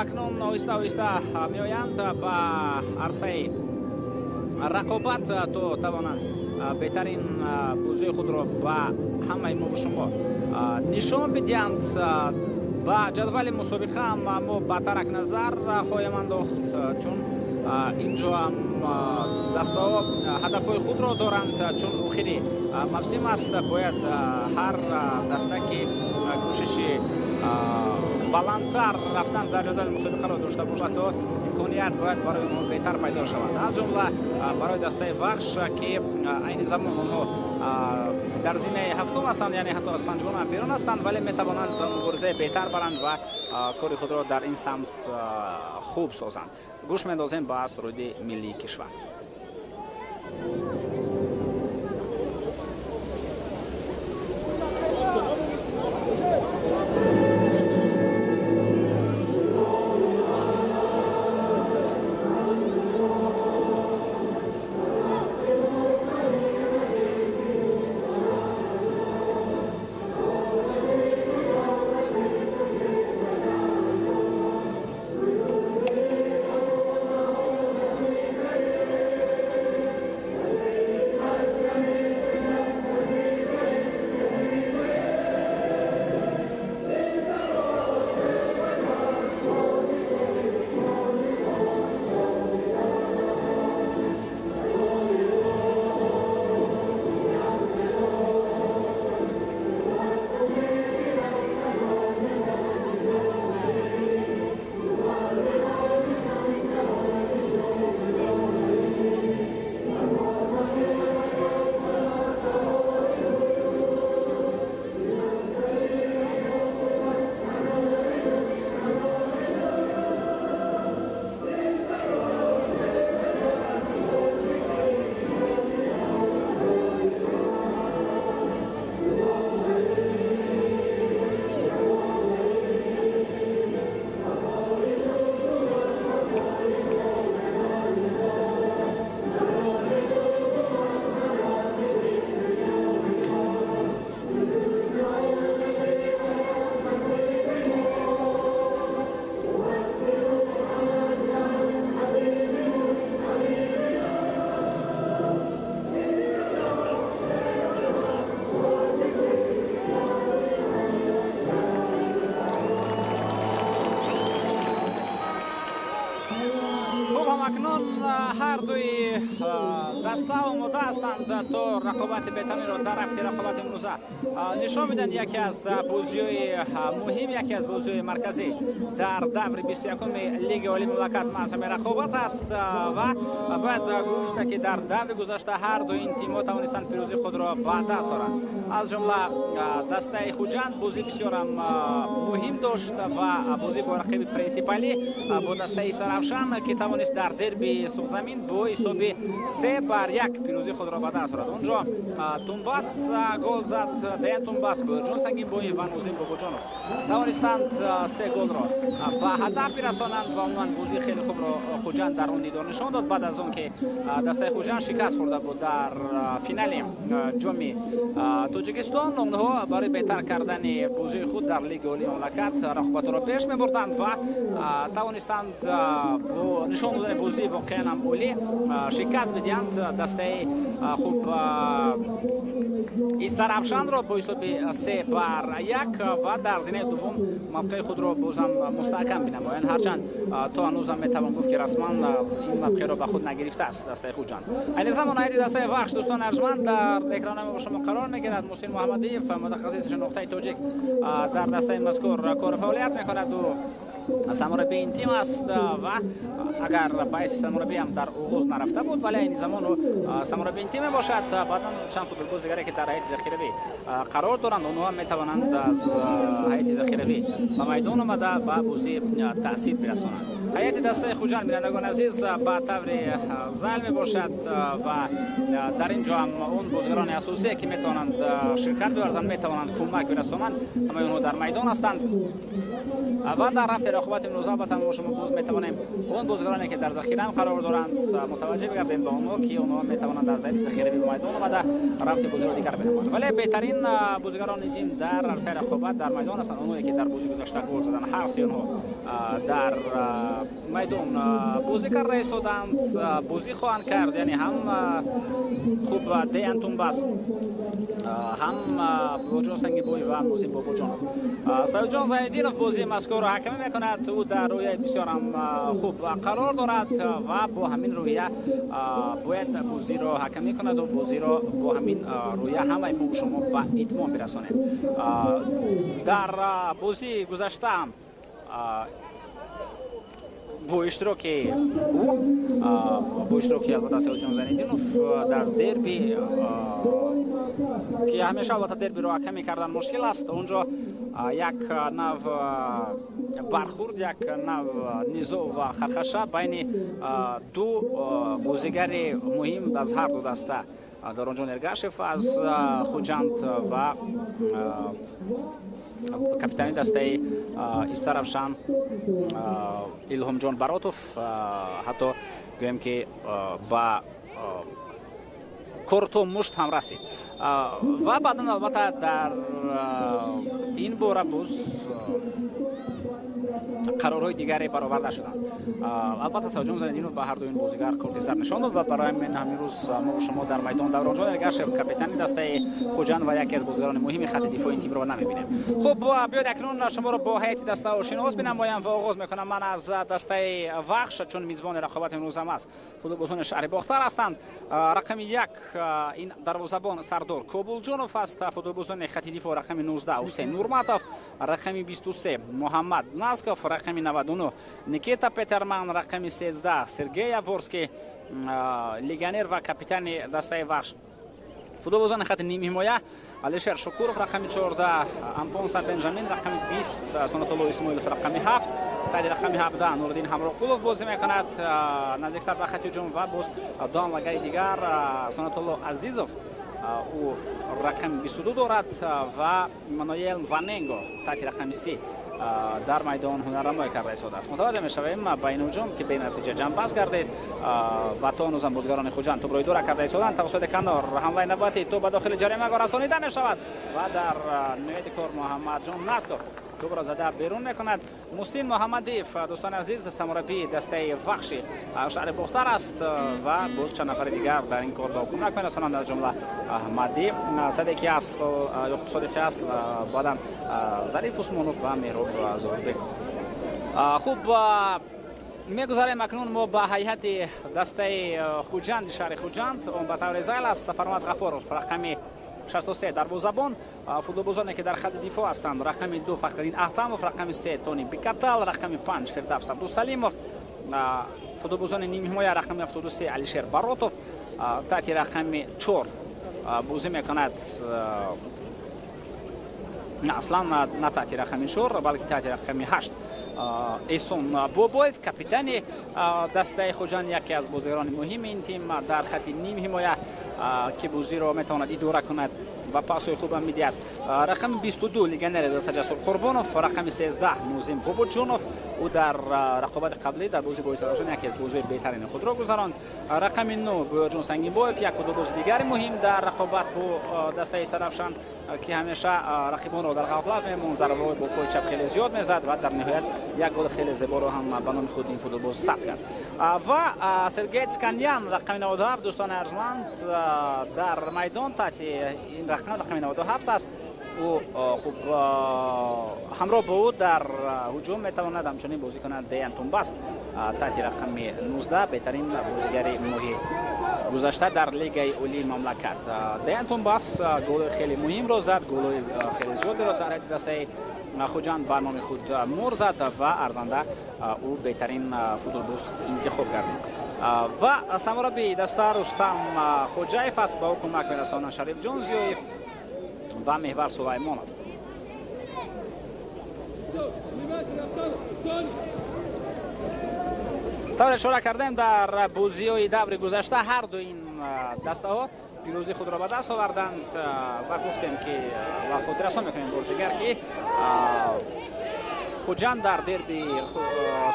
Акнун оҳиста оҳиста меоянд ба арсаи рақобат то тавонанд беҳтарин бозии худро ба ҳамаи мо шумо нишон бидиҳанд. Ба ҷадвали мусобиқа ҳам мо ба тарак назар хоҳем андохт, чун инҷо ҳам дастаҳо ҳадафҳои худро доранд, чун охири мавсим аст, бояд ҳар даста ки кӯшиши баландтар рафтан дар ҷадвали мусобиқаро дошта бошад, то имконият бояд барои онҳо беҳтар пайдо шавад. Аз ҷумла барои дастаи Вахш, ки айни замон онҳо дар зинаи ҳафтум ҳастанд, яъне ҳатто аз панҷгона ҳам берун ҳастанд, вале метавонанд муборизаи беҳтар баранд ва кори худро дар ин самт хуб созанд. Гӯш мендозем ба суруди миллии кишвар. Ҳар дуи даста омода ҳастанд то рақобати беҳтаринро дар рафти рақобати имрӯза нишон медиҳанд. Яке аз бозиҳои муҳим, яке аз бозиҳои марказӣ дар даври 21-уми Лигаи Олии мамлакат маҳз ҳамин рақобат аст ва бояд гуфта, ки дар даври гузашта ҳар дуи ин тимҳо тавонистанд пирӯзии худро ба даст оранд. Аз ҷумла дастаи Хуҷанд бозӣ бисёрам муҳим дошт ва бозӣ бо рақиби принсипалӣ бо дастаи Сарафшан, ки тавонист дар дерби Суғзамин бо ҳисоби 3-1 пирӯзии худро ба даст орад. Онҷо Тумбас гол зад, Деян Тумбас, Боёрҷон Сангинбоев ва Нозим Бобоҷонов тавонистанд се голро ба ҳадаф бирасонанд ва умуман бозии хеле хубро Хуҷанд дар он дидор нишон дод. Баъд аз он ки дастаи Хуҷанд шикаст хӯрда буд дар финали ҷоми Тоҷикистон, онҳо барои беҳтар кардани бозии худ дар Лигаи Олии мамлакат рақобатро пеш мебурданд ва тавонистанд бо нишон додани бозии воқеан ҳам олӣ шикаст бидиҳанд дастаи хуб Истаравшанро бо ҳисоби 3-1 ва дар зинаи дуввум мавқеи худро бозам мустаҳкам бинамоянд. Ҳарчанд то ҳанӯзам метавон гуфт, ки расман ин мавқеъро ба худ нагирифтааст дастаи Хуҷанд. Айни замон ҳайати дастаи Вахш, дӯстони арҷманд, дар экрани мо шумо қарор мегирад. Муҳсин Муҳаммадиев, мутахассиси шинохтаи тоҷик, дар дастаи мазкур кор фаъолият мекунад. Ӯ сармураббии ин тим аст ва агар ба ҳайси сармураббӣ ҳам дар оғоз нарафта буд, вале айни замон ӯ сармураббии ин тим мебошад. Баъдан чанд футболбоз дигаре, ки дар ҳайати захиравӣ қарор доранд, онҳо ҳам метавонанд аз ҳайати захиравӣ ба майдон омада ба бозӣ таъсир бирасонанд. Ҳайати дастаи Хуҷанд, бинандагони азиз, ба таври зал мебошад ва дар ин ҷо ҳам он бозигарони асосие, ки метавонанд ширкат биварзанд, метавонанд кӯмак бирасонанд, ҳамаи онҳо дар майдон ҳастанд ва дар рафти рақобати имрӯза албатта мо шумо боз метавонем он бозигароне, ки дар захира ҳам қарор доранд, мутаваҷҷеҳ бигардем ба онҳо, ки онҳо метавонанд аз ҳайати захиравӣ ба майдон омада рафти бозиро дигар бинамоянд. Вале беҳтарин бозигарони тим дар арсаи рақобат дар майдон ҳастанд, онҳое ки дар бозии гузашта гол заданд. Ҳар се онҳо дар майдон бозӣ карда истоданд, бозӣ хоҳанд кард. Яъне ҳам хуб Деян Тумбас, ҳам Бобоҷон Сангибоев ва Музим Бобоҷонов. Саидҷон Зайниддинов бозии мазкурро ҳакамӣ мекунад. Ӯ дар рӯҳияи бисёрам хуб қарор дорад ва бо ҳамин рӯҳия бояд бозиро ҳакамӣ кунад ва бозиро бо ҳамин рӯҳия ҳамаи мо шумо ба итмом бирасонем. Дар бозии гузашта бо иштироки ӯ, бо иштироки албатта Саидҷон Зайниддинов дар дерби, ки ҳамеша албатта дербиро ҳакамӣ кардан мушкил аст, онҷо як нав бархурд, як нав низоъ ва хархаша байни ду бозигари муҳим аз ҳар ду даста, Доронҷон Эргашев аз Хуҷанд ва капитани дастаи Истаравшан Илҳомҷон Баротов, ҳатто гӯем ки ба корту мушт ҳам расид. Ва баъдан албатта дар ин бора боз қарорҳои дигаре бароварда шуданд. Албатта Саидҷон Зайниддинов ба ҳар ду ин бозигар корти зард нишон дод ва барои ҳамин ҳамин рӯз мо шумо дар майдон Давронҷон Эргашев, капитани дастаи Хуҷанд ва яке аз бозигарони муҳими хати дифои ин тимро намебинем. Хуб, биёед акнун шуморо бо ҳайати даста шинос бинамоям ва оғоз мекунам ман аз дастаи Вахш, чун мизбони рақобат имрӯзам аст. Футболбозони шаҳри Бохтар ҳастанд. Рақами 1 ин дарвозабон Сардор Кобулҷонов аст. Футболбозони хати дифоъ рақами 19 Ҳусейн Нурматов, рақами 23 Муҳаммад Назков, рақами 99 Никита Петерман, рақами 13 Сергей Яворский, легионер ва капитани дастаи Вахш. Футболбозони хати нимҳимоя Алишер Шукуров рақами 14, Ампонса Бенҷамин рақами 20, Сонатулло Исмоилов рақами 7, таҳти рақами 17 Нуриддин Ҳамроқулов бозӣ мекунад наздиктар ба хати ҳуҷум ва боз ду ҳамлагари дигар Сонатулло Азизов, ӯ рақами 22 дорад ва Мануэл Ваненго таҳти рақами 3 дар майдон ҳунарнамоӣ карда истодааст. Мутаваҷҷеҳ мешавем ба ин ҳуҷум, ки бенатиҷа ҷамъбаст гардид ва то ҳанӯзам бозигарони Хуҷанд тӯбро идора карда истоданд. Тавассути канор ҳамлаи навбатӣ, тӯб ба дохили ҷаримагоҳ расонида мешавад ва дар ниҳояти кор Муҳаммадҷон Назков тӯбро зада берун мекунад. Муҳсин Муҳаммадиев, дӯстони азиз, сармураббии дастаи Вахши шаҳри Бохтар аст ва боз чанд нафари дигар дар ин кор ба ӯ кӯмак мерасонанд, аз ҷумла Аҳмадӣ Садеқи асл ё Содиқи асл, баъдан Зариф Усмонов ва Меҳроб Зоҳирбек. Хуб, мегузарем акнун мо ба ҳайати дастаи Хуҷанди шаҳри Хуҷанд. Он ба таври зайл аст. Сафармад Ғафоров рақами 63 дарвозабон. Футболбозоне ки дар хати дифоъ ҳастанд: рақами 2 Фахриддин Аҳтамов, рақами 3 Тони Бикатал, рақами 5 Фирдавс Абдусалимов. Футболбозони нимҳимоя: рақами 73 Алишер Баротов, таҳти рақами 4 бозӣ мекунад, аслан на таҳти рақами 4, балки таҳти рақами 8 Эҳсон Бобоев, капитани дастаи Хуҷанд, яке аз бозигарони муҳими ин тим дар хати нимҳимоя, ки бозиро метавонад идора кунад ва пасҳои хубам медиҳад. Рақами 22 легионери даста Ҷасур Қурбонов, рақами 13 Музим Бобоҷонов, ӯ дар рақобати қаблӣ дар бозӣ бо Истаравшан яке аз бозиҳои беҳтарини худро гузаронд. Рақами 9 Бӯёҷон Сангинбоев, як футболбози дигари муҳим дар рақобат бо дастаи Истаравшан, ки ҳамеша рақибонро дар ғафлат мемонд, зарбаҳои бо пои чап хеле зиёд мезад ва дар ниҳоят як гол хеле зеборо ҳам ба номи худ ин футболбоз сабт кард. Ва Сергей Цканьян рақами 97, дӯстони арҷманд, дар майдон таҳти ин рақам, рақами 97 аст. Ӯ хуб ҳамроҳ бо ӯ дар ҳуҷум метавонад ҳамчунин бозӣ кунад Деян Тумбас таҳти рақами 19, беҳтарин бозигари моҳи гузашта дар лигаи олии мамлакат. Деян Тумбас голҳои хеле муҳимро зад, голҳои хеле зиёдеро дар ҳайати дастаи Хуҷанд ба номи худ мур зад ва арзанда ӯ беҳтарин футболбоз интихоб гардид. Ва сармураббии даста Рустам Хоҷаев аст, ба ӯ кӯмак мерасонанд Шарифҷон Зиёев ва Меҳвар Сулаймонов. Тавре ишора кардем, дар бозиҳои даври гузашта ҳар ду ин дастаҳо пирӯзии худро ба даст оварданд ва гуфтем ки ва хотиррасон мекунем бори дигар, ки Хуҷанд дар дерби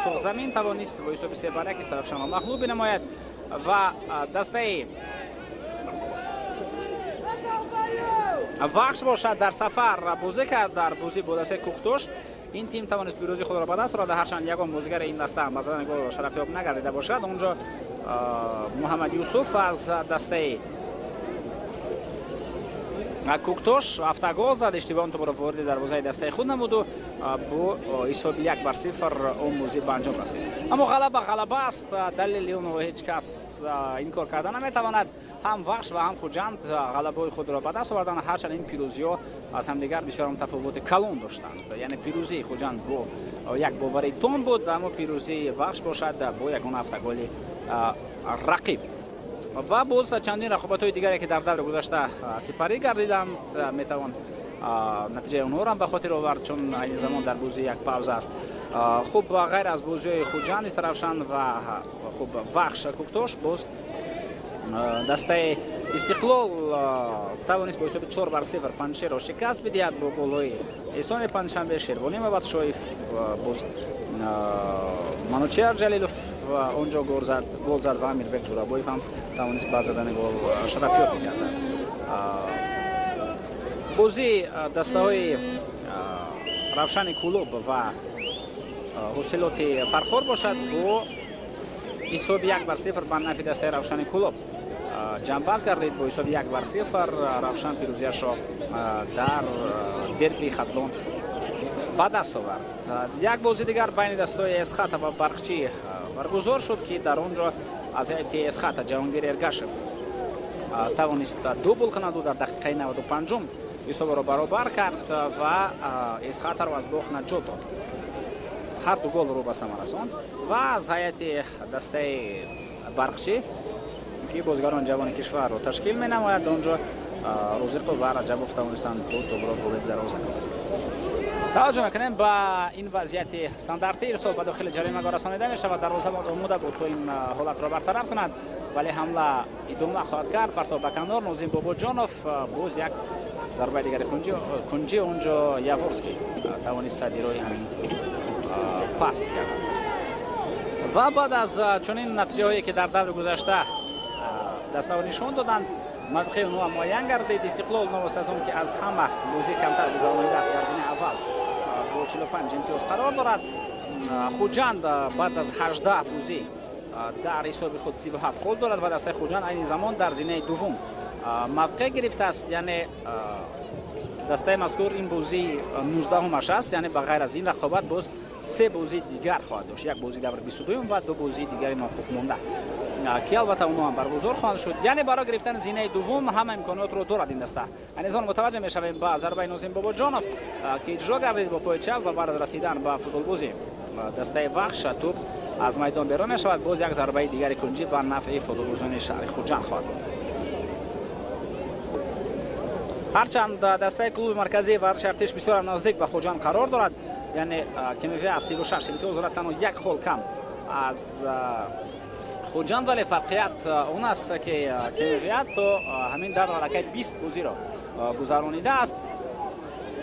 Суғзамин тавонист бо ҳисоби 3-1 Истаравшанро мағлуб бинамояд ва дастаи Вахш бошад дар сафар бозӣ кард дар бозӣ бо дастаи Кӯктош Ин тим тавонист пирӯзии худро ба даст орад, ҳарчанд ягон бозигари ин даста ба задани гол шарафёб нагардида бошад. Онҷо Муҳаммад Юсуф аз дастаи Куктош автогол зад, иштибоҳ тӯбро вориди дарвозаи дастаи худ намуду бо ҳисоби 1-0 он бозӣ ба анҷом расид. Аммо ғалаба ғалаба аст, далели онро ҳеҷ кас инкор карда наметавонад. Ҳам Вахш ва ҳам Хуҷанд ғалабаҳои худро ба даст оварданд, ҳарчанд ин пирӯзиҳо аз ҳамдигар бисёр тафовути калон доштанд. Яъне пирӯзии Хуҷанд бо як бовари том буд, аммо пирӯзии Вахш бошад бо ягон автоголи рақиб. Ва боз чандин рақобатҳои дигаре ки дар даври гузашта сипарӣ гардиданд, метавон натиҷаи онҳоро ба хотир овард, чун айни замон дар бозӣ як пауза аст. Хуб, ғайр аз бозиҳои Хуҷанд, Истаравшан ва хуб Вахш Куктош, боз дастаи Истиқлол тавонист бо ҳисоби 4-0 Панҷшерро шикаст бидиҳад бо голҳои Эҳсони Панҷшанбе, Шервонӣ Мабадшоев, боз Манучеҳр Ҷалилов онҷо гол зад ва Амирбек Ҷурабоев ҳам тавонист ба задани гол шарафёб бигардад. Бозии дастаҳои Равшани Кулоб ва Ҳосилоти Фархор бошад бо ҳисоби 1-0 ба нафи дастаи Равшани Кулоб ҷамъбаст гардид. Бо ҳисоби 1-0 Равшан пирӯзиашро дар дерби Хатлон ба даст овард. Як бози дигар байни дастаҳои Эсхата ва Барқчӣ баргузор шуд, ки дар он ҷо аз ҳайати Эсхата Ҷаҳонгир Эргашев тавонист дубл кунад. Ӯ дар дақиқаи 95 ҳисобро баробар кард ва Эсхатаро аз бохт наҷот дод. Ҳар ду голро ба самар расонд. Ва аз ҳайати дастаи Барқчӣ, ки бозигарони ҷавони кишварро ташкил менамояд, он ҷо Розиқов ва Раҷабов тавонистанд ду тӯбро вориди дарвоза кунанд. Таваҷҷӯҳ мекунем ба ин вазъияти стандартӣ. Ирсол ба дохили ҷаримагоҳ расонида мешавад. Дарвозабон омода буд то ин ҳолатро бартараф кунад, вале ҳамла идома хоҳад кард. Партов ба канор, Нозим Бобоҷонов боз як зарбаи дигари кунҷӣ, онҷо Яворский тавонист сади роҳи ҳамин пас бигардад. Ва баъд аз чунин натиҷаҳое ки дар даври гузашта дастаҳо нишон доданд, мавқеи онҳо муайян гардид. Истиқлол новост аз он ки аз ҳама бозӣ камтар гузаронидааст, дар зинаи аввал бо 45 имтиёз қарор дорад. Хуҷанд баъд аз 18 бозӣ дар ҳисоби худ 37 хол дорад ва дастаи Хуҷанд айни замон дар зинаи дуввум мавқеъ гирифтааст. Яъне дастаи мазкур ин бозии 19-умаш аст, яъне ба ғайр аз ин рақобат боз се бозии дигар хоҳад дошт. Як бозии даври 22-юм ва ду бозии дигари нохуб монда, ки албатта онҳо ҳам баргузор хоҳанд шуд. Яъне барои гирифтани зинаи дуввум ҳама имкониётро дорад ин даста. Айни замон мутаваҷҷеҳ мешавем ба зарбаи Нозим Бобоҷонов, ки иҷро гардид бо пои чап ва баъд аз расидан ба футболбозӣ дастаи Вахш тӯб аз майдон берун мешавад. Боз як зарбаи дигари кунҷӣ ба нафъи футболбозони шаҳри Хуҷанд хоҳад буд. Ҳарчанд дастаи клуби марказии варзиши Артиш бисёр наздик ба Хуҷанд қарор дорад, яъне КМВА 36 имтиёз дорад, танҳо як хол кам аз Хуҷанд, вале фарқият он аст ки КМВА то ҳамин давр аллакай 20 бозиро гузаронидааст.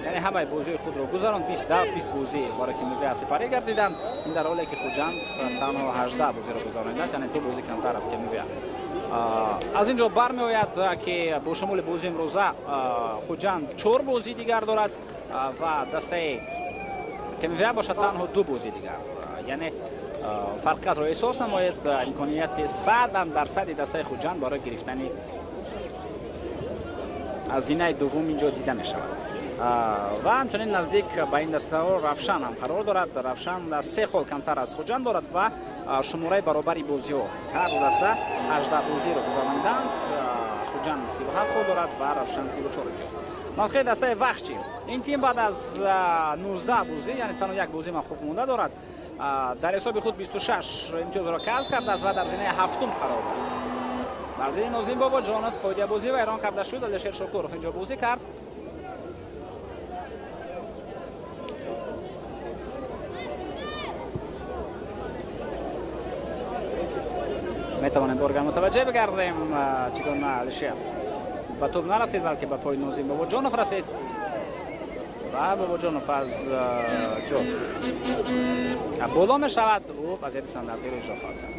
Яъне ҳамаи бозиҳои худро гузаронд, 20 давр 20 бозӣ барои КМВА сипарӣ гардиданд. Ин дар ҳоле ки Хуҷанд танҳо 18 бозиро гузаронидааст, яъне ду бозӣ камтар аз КМВА. Аз ин ҷо бармеояд ки бо шумули бозии имрӯза Хуҷанд 4 бозии дигар дорад ва дастаи КМВА бошад танҳо ду бозии дигар. Яъне фарқиятро эҳсос намоед, имконияти 100% дастаи Хуҷанд барои гирифтани аз зинаи дуввум инҷо дида мешавад. Ва ҳамчунин наздик ба ин дастаҳо Равшан ҳам қарор дорад. Равшан 3 хол камтар аз Хуҷанд дорад ва шумораи баробари бозиҳо. Ҳар ду даста 18 бозиро гузарониданд. Хуҷанд 37 хол дорад ва Равшан 34 имтиёз. Мавқеи дастаи Вахш чӣ? Ин тим баъд аз 19 бозӣ, яъне танҳо як бозӣ мавқуф монда дорад, дар ҳисоби худ 26 имтиёзро касб кардааст ва дар зинаи ҳафтум қарор дорад. Дар зинаи Нозим Бобоҷонов қоидабозӣ вайрон карда шуд. Алишер Шукуров инҷо бозӣ кард. Метавонем боргар мутаваҷҷеҳ бигардем, чӣ гуна Алишер ба тӯб нарасид, балки ба пои Нозим Бобоҷонов расид ва Бобоҷонов аз ҷо боло мешавад. Ӯ вазъияти стандартиро иҷро хоҳад кард.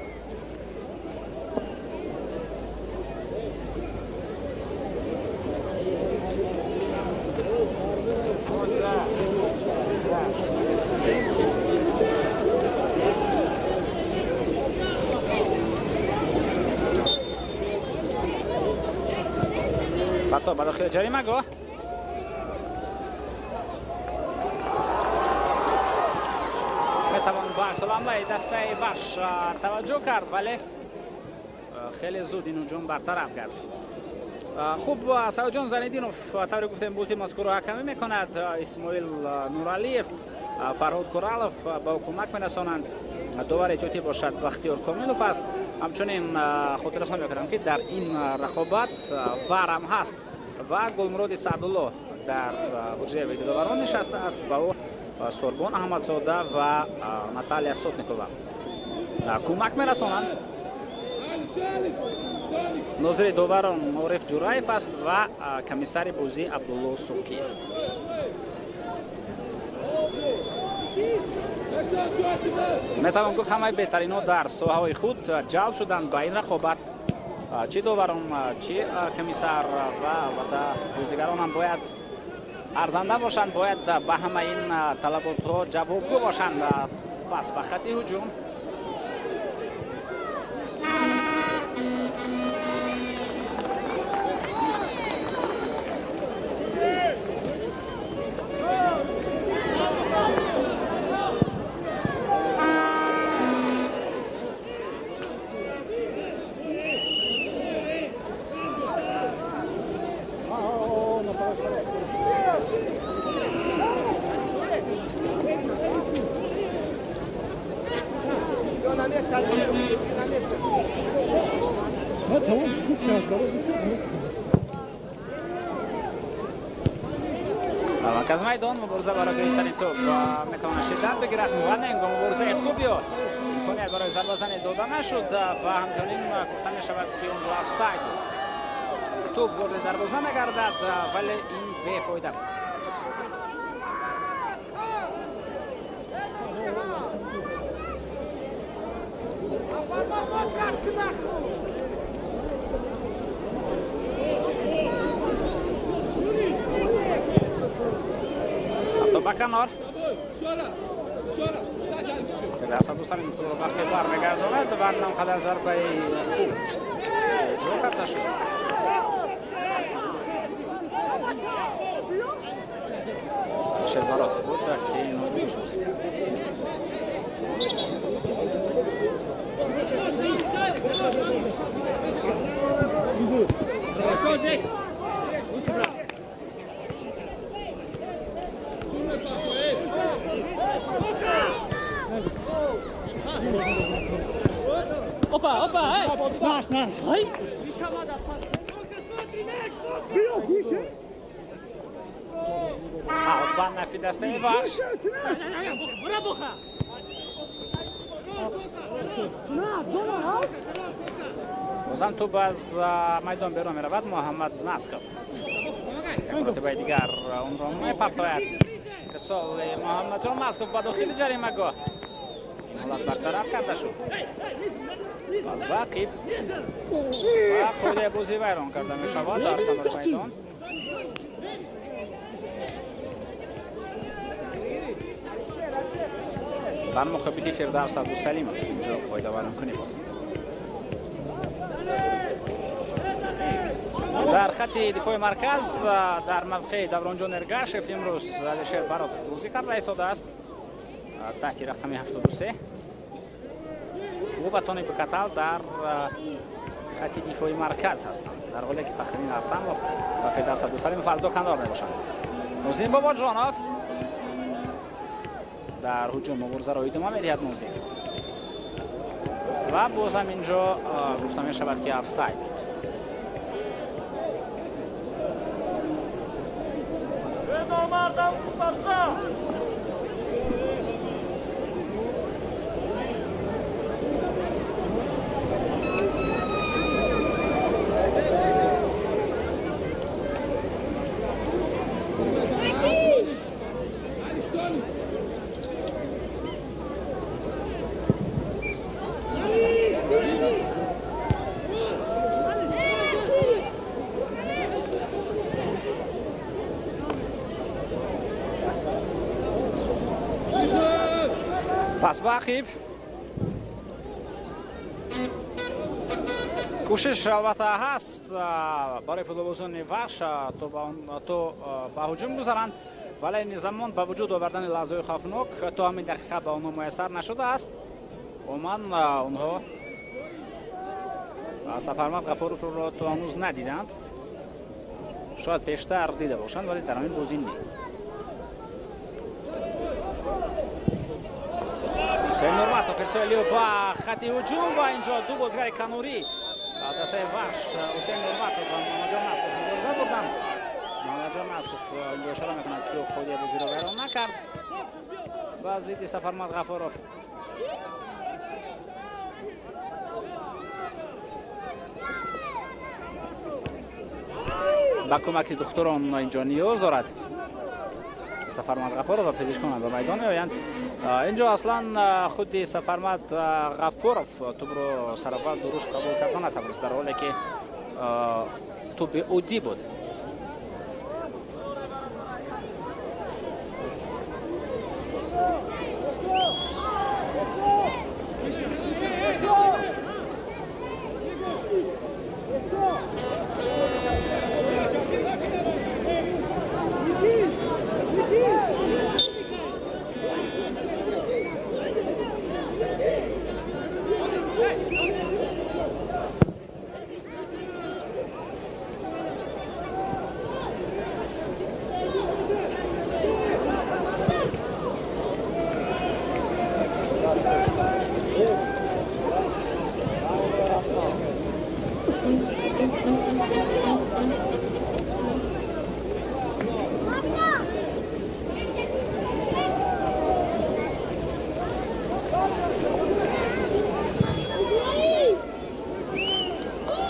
Партоб ба дохили ҷаримагоҳ. Метавон ба аксуламлаи дастаи Вахш таваҷҷӯҳ кард, вале хеле зуд ин ҳуҷум бартараф гардид. Хуб, Саёдҷон Зайниддинов тавре гуфтем бозии мазкурро ҳакамӣ мекунад. Исмоил Нуралиев, Фарҳод Куралов ба ӯ кӯмак мерасонанд. Довари эҳтиётӣ бошад Бахтиёр Комилов аст. Ҳамчунин хотиррасон мекунам, ки дар ин рақобат ВАР ҳам ҳаст ва Гулмуроди Саъдулло дар ҳуҷраи видеодоварон нишастааст. Ба ӯ Сорбон Аҳмадзода ва Наталия Сотникова кӯмак мерасонанд. Нозири доварон Ориф Ҷураев аст ва комиссари бозӣ Абдулло Сукиев. Метавон гуфт, ҳамаи беҳтаринҳо дар соҳаҳои худ ҷалб шуданд ба ин рақобат. Чӣ доварон, чӣ комиссар ва албатта бозигарон ҳам бояд арзанда бошанд, бояд ба ҳамаи ин талаботҳо ҷавобгӯ бошанд. Пас ба хати ҳуҷум. Марказ майдон мубориза барои гирифтани тӯб метавонад шиддат бигирад. Муғаненго муборизаи хуб ёд, имконият барои зарбазанӣ дода нашуд ва ҳамчунин гуфта мешавад, ки он ҷо офсайд буд. Тӯб ворди дарвоза нагардад, вале ин бефоида буд. Ба канор. Асадусалим тӯбро ба қибар мегардонад ва он қадар зарбаи хуб иҷро карда шуд. Шербарот буд, ки нодуруст бозӣ кард. Опа, опа, эй! Наш, наш! Ай! Ба нафи дастаи Вахш. Бозам тӯб аз майдон берун меравад. Муҳаммад Насков як маротибаи дигар онро мепартояд. Ирсоли Муҳаммадҷон Насков ба дохили ҷаримагоҳ. Ин ҳолат бартараф карда шуд. Пас ба ақиб ва қоидаи бозӣ вайрон карда мешавад дар канори майдон. Дар муқобили Фирдавс Абдусалимов инҷо қоидавайронкунӣ буд. Дар хати дифои марказ дар мавқеи Давронҷон Эргашев имрӯз Алишер Баротов бозӣ карда истодааст таҳти рақами 73. Ӯ ва Тони Букатал дар хати дифои марказ ҳастанд, дар ҳоле ки Фахриддин Артамов ва Фирдавс Абдусалимов аз ду канор мебошанд. Нозим Бобоҷонов дар ҳуҷум муборизаро идома медиҳад. Нозим ва бозам инҷо гуфта мешавад, ки офсайд буд. Пас ба ақиб. Кӯшиш албатта ҳаст барои футболбозони Вахш то ба ҳуҷум гузаранд, вале ин замон ба вуҷуд овардани лаҳзаҳои хавфнок то ҳамин дақиқа ба онҳо муяссар нашудааст. Умуман онҳо Сафармад Ғафуровро то ҳанӯз надиданд. Шояд пештар дида бошанд, вале дар ҳамин бозӣ не. Ҳусейн Нурматов ирсоли ба хати ҳуҷум ва инҷо ду бозигари канорӣ дастаи Вахш Ҳусейн Нурматов ва Муҳаммадҷон Насков мубориза бурданд. Муҳаммадҷон Насков инҷо ишора мекунад, ки худи бозиро вайрон накард ва зидди Сафармад Ғафуров. Ба кӯмаки духтурон инҷо ниёз дорад Сафармад Ғафуров ва пизишкон ба майдон меоянд. Инҷо аслан худи Сафармад Ғафуров тӯбро сараввал дуруст қабул карда натавонист, дар ҳоле ки тӯби оддӣ буд.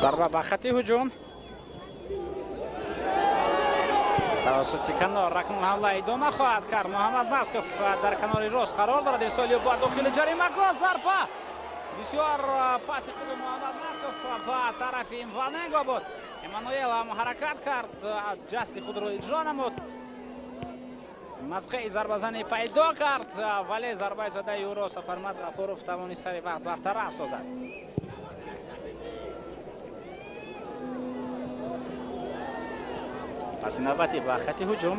Зарба ба хати ҳуҷум тавассути канор. Акнун ҳамла идома хоҳад кард. Муҳаммад Насков дар канори рост қарор дорад. Ирсоли ба дохили ҷаримагоҳ, зарба бисёр паси хуби Муҳаммад Насков ба тарафи Иваненко буд. Эммануэл ҳам ҳаракат кард, ҷасти худро иҷро намуд, мавқеи зарбазанӣ пайдо кард, вале зарбаи задаи ӯро Сафармад Ғафуров тавонист сари вақт бартараф созад. Паси навбатӣ ба хати ҳуҷум.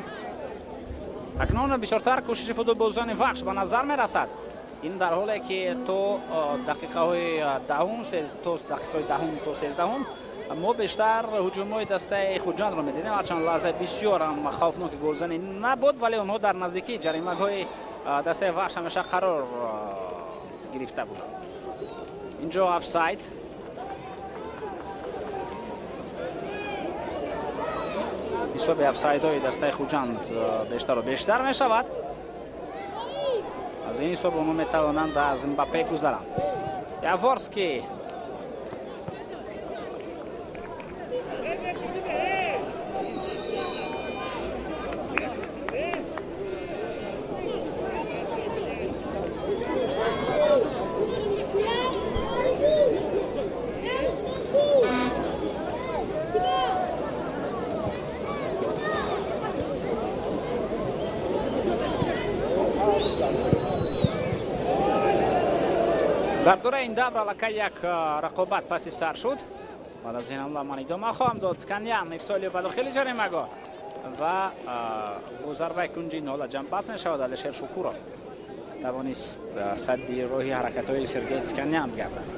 Акнун бисёртар кӯшиши футболбозони Вахш ба назар мерасад. Ин дар ҳоле ки то дақиқаҳои даҳум то дақиқаҳои даҳум то сездаҳум мо бештар ҳуҷумҳои дастаи Хуҷандро медидем. Ҳарчанд лаҳзаи бисёр ҳам хавфноки голзанӣ набуд, вале онҳо дар наздикии ҷаримагоҳи дастаи Вахш ҳамеша қарор гирифта буданд. Инҷо офсайд. Ҳисоби офсайдҳои дастаи Хуҷанд бештару бештар мешавад. Аз ин ҳисоб онҳо метавонанд аз Мбаппе гузаранд. Яворский дар дураи ин давр аллакай як рақобат паси сар шуд. Баъд аз ин ҳамла ман идома хоҳам дод. Сканян ирсоли ба дохили ҷаримагоҳ ва бо зарбаи кунҷи ин ҳолат ҷамъбаст мешавад. Алишер Шукуров тавонист садди роҳи ҳаракатҳои Сергей Цканян гардад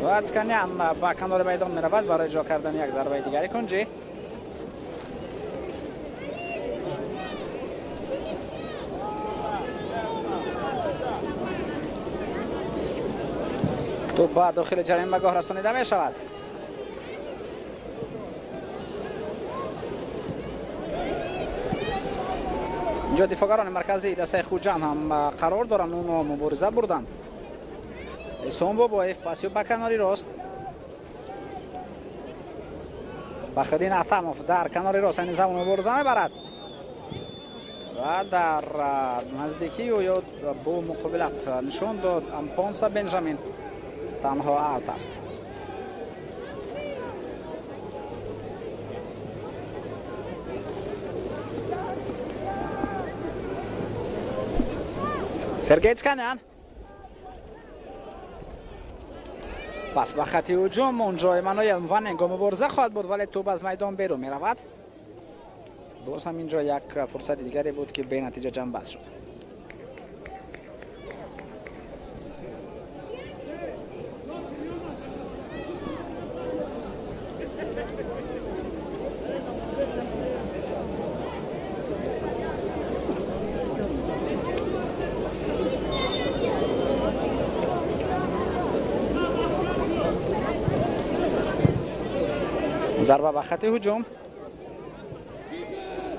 ва Цканян ба канори майдон меравад барои иҷро кардани як зарбаи дигари кунҷӣ. Тӯб ба дохили ҷаримагоҳ расонида мешавад. Инҷо дифоъгарони марказии дастаи Хуҷанд ҳам қарор доранд, онҳо мубориза бурданд. Эҳсон Бобоев пасиё ба канори рост. Бахриддин Атамов дар канори рост айни замон мубориза мебарад ва дар наздикии ӯ ё бо муқобилат нишон дод Ампонса Бенҷамин. Танҳо аут аст. Сергей Цканян. Пас ба хати ҳуҷум онҷо Эммануэл Мваненго мубориза хоҳад бурд, вале тӯб аз майдон берун меравад. Боз ҳам инҷо як фурсати дигаре буд, ки бенатиҷа ҷамъбаст шуд. Зарба ба хати ҳуҷум,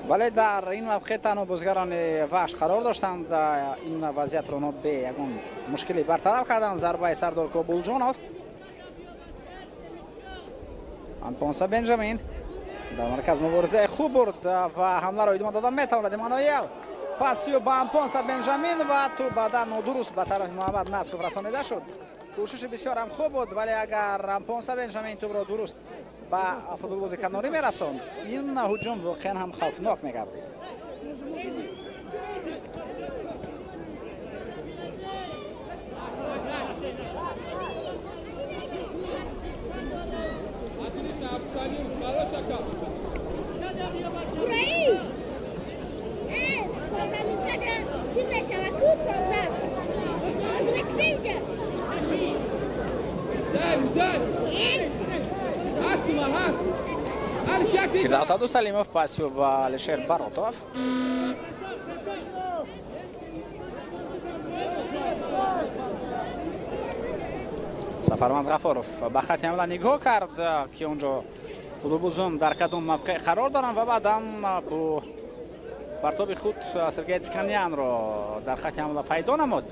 вале дар ин мавқеъ танҳо бозигарони Вахш қарор доштанд. Ин вазъиятро онҳо бе ягон мушкилӣ бартараф карданд. Зарбаи Сардор Кобулҷонов, Ампонса Бенҷамин дар марказ муборизаи хуб бурд ва ҳамларо идома дода метавонад. Эммануэл пасию ба Ампонса Бенҷамин ва тӯб баъдан нодуруст ба тарафи Муҳаммад Насров расонида шуд. Кӯшиши бисёр ҳам хуб буд, вале агар Ампонса Бенҷамин тӯбро дуруст ба футболбози канорӣ мерасонд, ин ҳуҷум воқеан ҳам хавфнок мегардид. Фирдавс Абдусалимов пасю ба Алишер Баротов. Сафарманд Ғафоров ба хати ҳамла нигоҳ кард, ки онҷо футболбозон дар кадом мавқеъ қарор доранд ва баъдам бо партоби худ Сергей Цканянро дар хати ҳамла пайдо намуд,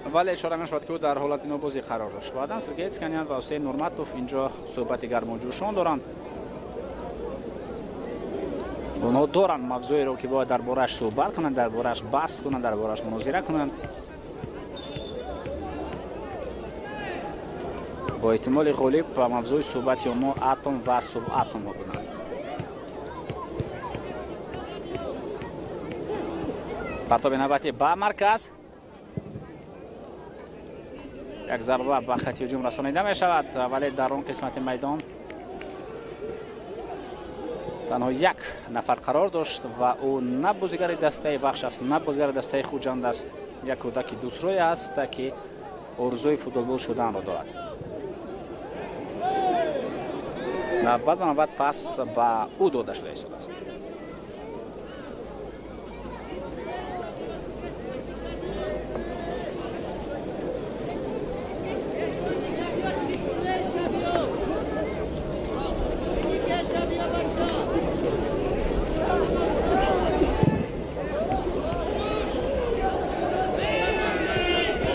вале ишора мешавад, ки ӯ дар ҳолати нобозӣ қарор дошт. Баъдан Сергей Цканян ва Ҳусейн Нурматов инҷо суҳбати гарму ҷӯшон доранд. Онҳо доранд мавзӯеро, ки бояд дар борааш суҳбат кунанд, дар борааш баҳс кунанд, дар борааш мунозира кунанд. Бо эҳтимоли ғолиб ба мавзӯи суҳбати онҳо атом ва субатомҳо буданд. Партоби навбатӣ ба марказ, як зарба ба хати ҳуҷум расонида мешавад, вале дар он қисмати майдон танҳо як нафар қарор дошт ва ӯ на бозигари дастаи Вахш аст, на бозигари дастаи Хуҷанд аст. Як кӯдаки дӯстрӯй аст, ки орзуи футболбоз шуданро дорад. Навбат ба навбат пас ба ӯ дода шуда истодааст.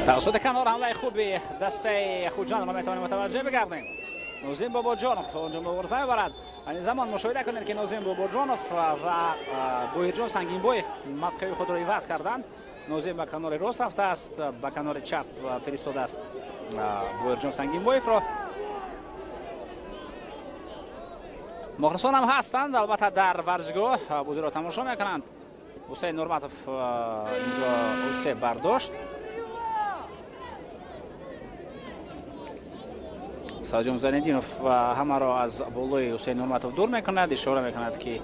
Тавассути канор ҳамлаи хуби дастаи Хуҷандро метавонем мутаваҷҷеҳ бигардем. Нозим Бобоҷонов онҷо мубориза мебарад. Айни замон мушоҳида кунед, ки Нозим Бобоҷонов ва Боҳирҷон Сангинбоев мавқеи худро иваз карданд. Нозим ба канори рост рафтааст, ба канори чап фиристодааст Боҳирҷон Сангинбоевро. Мухлисон ҳам ҳастанд, албатта дар варзишгоҳ бозиро тамошо мекунанд. Ҳусейн Нурматов инҷо усе бардошт. Саҷон Зайниддинов ҳамаро аз болои Ҳусейн Нурматов дур мекунад, ишора мекунад, ки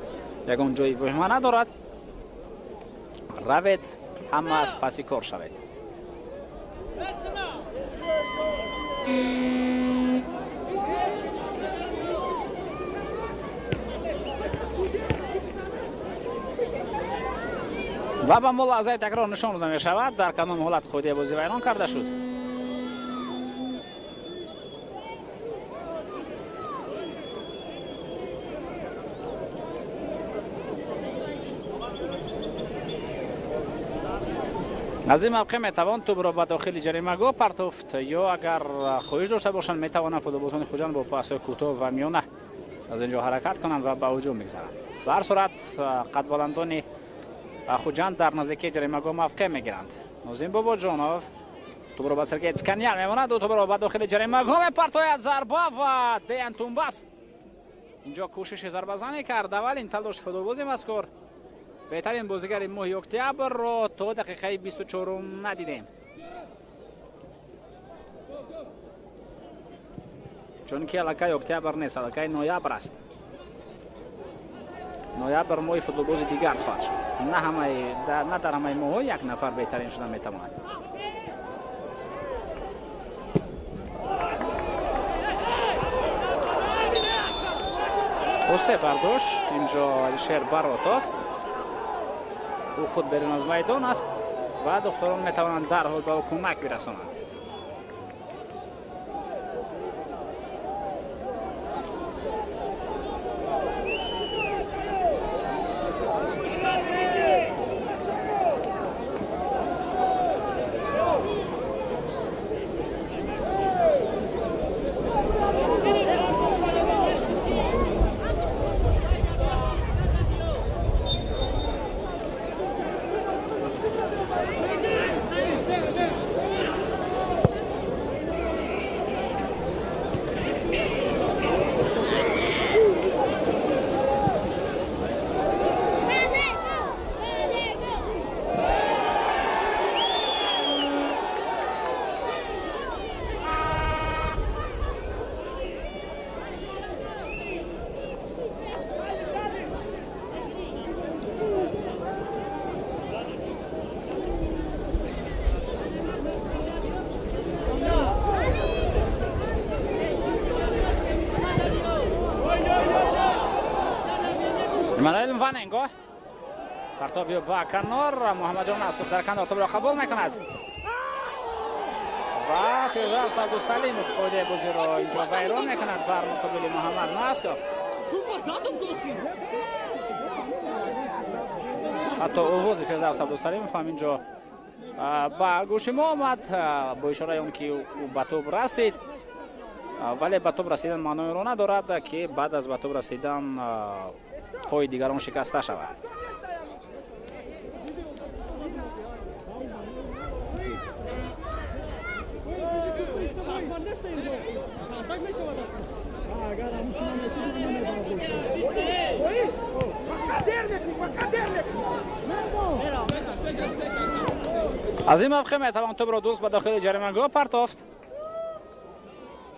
ягон ҷои воҳима надорад. Равед, ҳама аз паси кор шавед. Ва ба мо лаҳзаи такрор нишон дода мешавад, дар кадом ҳолат қоидаи бозӣ вайрон карда шуд. Аз ин мавқеъ метавон тӯбро ба дохили ҷаримагоҳ партофт, ё агар хоҳиш дошта бошанд, метавонанд футболбозони Хуҷанд бо пасҳои кӯтоҳ ва миёна аз ин ҷо ҳаракат кунанд ва ба ҳуҷум бигзаранд. Ба ҳар сурат қадбаландони Хуҷанд дар наздикии ҷаримагоҳ мавқеъ мегиранд. Нозим Бобоҷонов тӯбро ба Сергей Цканян мемонад, ӯ тӯбро ба дохили ҷаримагоҳ мепартояд. Зарба ва Деян Тумбас инҷо кӯшиши зарбазанӣ кард. Аввалин талоши футболбози мазкур. Беҳтарин бозигари моҳи октябрро то дақиқаи 24 надидем. Чунки аллакай октябр нест, аллакай ноябр аст. Ноябр моҳи футболбози дигар хоҳад шуд. На дар ҳамаи моҳҳо як нафар беҳтарин шуда метавонад. Хосе бардошт инҷо Алишер Баротов. Ӯ худ берун аз майдон аст ва духтурон метавонанд дарҳол ба ӯ кӯмак бирасонанд. Эммануэл Ваненго партоби ба канор, Муҳаммадҷон Асков дар канор тобро қабул мекунад ва Фирдавс Абдусалимов қоидаи бозиро инҷо вайрон мекунад бар муқобили Муҳаммад Насков. Ҳатто овози Фирдавс Абдусалимов ҳам инҷо ба гӯши мо омад бо ишораи он ки ӯ ба тӯб расид, вале ба тӯб расидан маъноеро надорад ки баъд аз ба тӯб расидан пои дигарон шикаста шавад. Аз ин мавқеъ метавон тӯбро дуруст ба дохили ҷаримагоҳ партофт.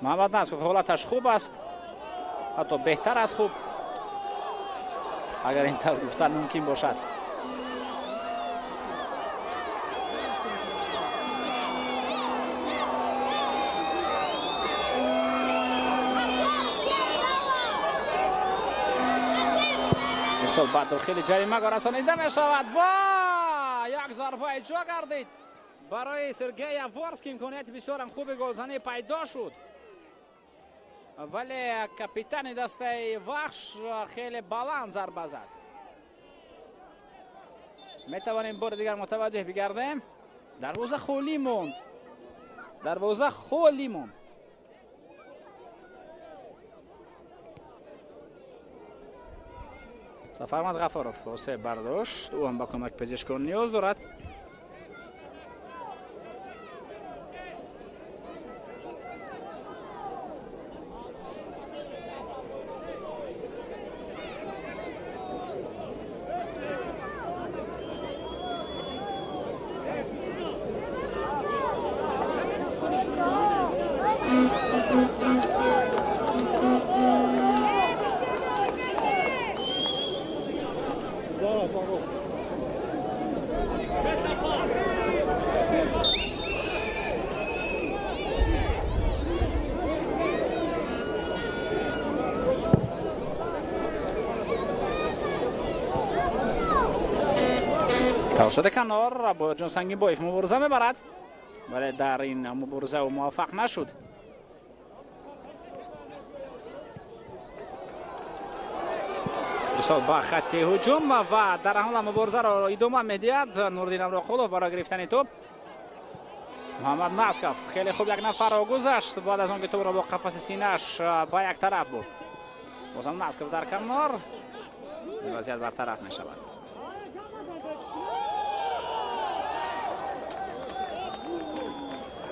Муҳаммад Насков ҳолаташ хуб аст, ҳатто беҳтар аз хуб, агар ин тавр гуфтан мумкин бошад. Ирсол ба дохили ҷаримагоҳ расонида мешавад ва як зарба иҷро гардид барои Сергей Яворский. Имконияти бисёрам хуби голзанӣ пайдо шуд, вале капитани дастаи Вахш хеле баланд зарба зад. Метавонем бори дигар мутаваҷҷеҳ бигардем. Дарвоза холӣ монд, дарвоза холӣ монд. Сафармад Ғафоров осе бардошт, ӯ ҳам ба кӯмаки пизишкон ниёз дорад. Тавассути канор Абоҷон Сангинбоев мубориза мебарад, вале дар ин мубориза ӯ муваффақ нашуд. Ирсол ба хатти ҳуҷум ва дар ҳамла муборизаро идома медиҳад Нуриддин Амроқулов барои гирифтани тӯб. Муҳаммад Насков хеле хуб як нафарро гузашт баъд аз он ки тӯбро бо қафаси синааш ба як тараф бурд. Бозам Насков дар канор, вазъият бартараф мешавад.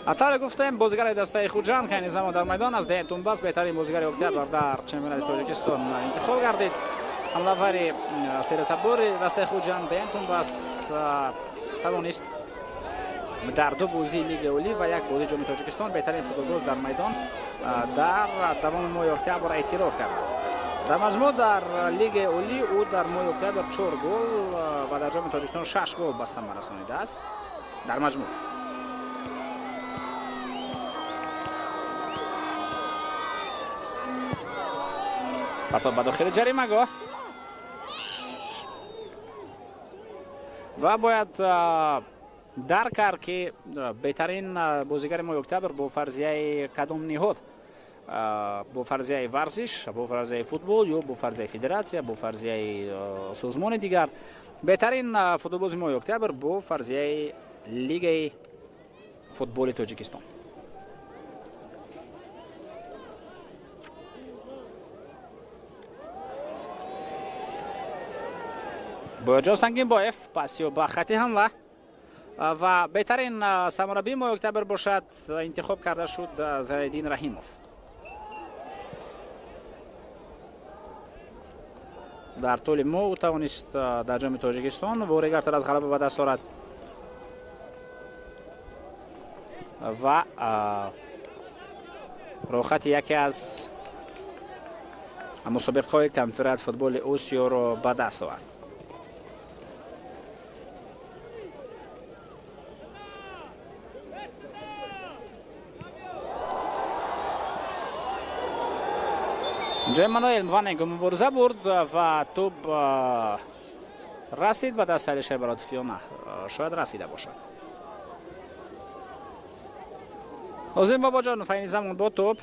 Атаре гуфтем, бозигари дастаи Хуҷанд ки айни замон дар майдон аст, Деҳ Тумбас беҳтарин бозигари октябр дар чемпионати Тоҷикистон интихоб гардид. Ҳамлавари стереотабори дастаи Хуҷанд Деҳ Тумбас тавонист Дар 2 бозии Лигаи Олӣ ва 1 бозии Ҷоми Тоҷикистон беҳтарин футболбоз дар майдон дар давоми моҳи октябр эътироф кард. Дар маҷмӯъ дар Лигаи Олӣ ӯ дар моҳи октябр 4 гол ва дар Ҷоми Тоҷикистон 6 гол ба самар расонидааст. Дар маҷмӯъ партоб ба дохили ҷаримагоҳ ва бояд дарк кард, ки беҳтарин бозигари моҳи октябр бо фарзияи кадом ниҳод, бо фарзияи варзиш, бо фарзияи футбол ё бо фарзияи федератсия, бо фарзияи созмони дигар. Беҳтарин футболбози моҳи октябр бо фарзияи Лигаи футболи Тоҷикистон. Бояджон Сангинбоев пасиё ба хати ҳамла ва беҳтарин самарабии моҳи октябр бошад интихоб карда шуд Зайдин Раҳимов. Дар тӯли моҳ ӯ тавонист дар Ҷоми Тоҷикистон боригартар аз ғалаба ба даст орад ва роҳхати яке аз мусобиқаҳои конференс футболи Осиёро ба даст овард. Ҷои Мануэл Ваненко мубориза бурд ва тӯб расид ба даст Алишер Баротов ё на, шояд расида бошад. Нозим Бобоҷонов айни замон бо тӯб.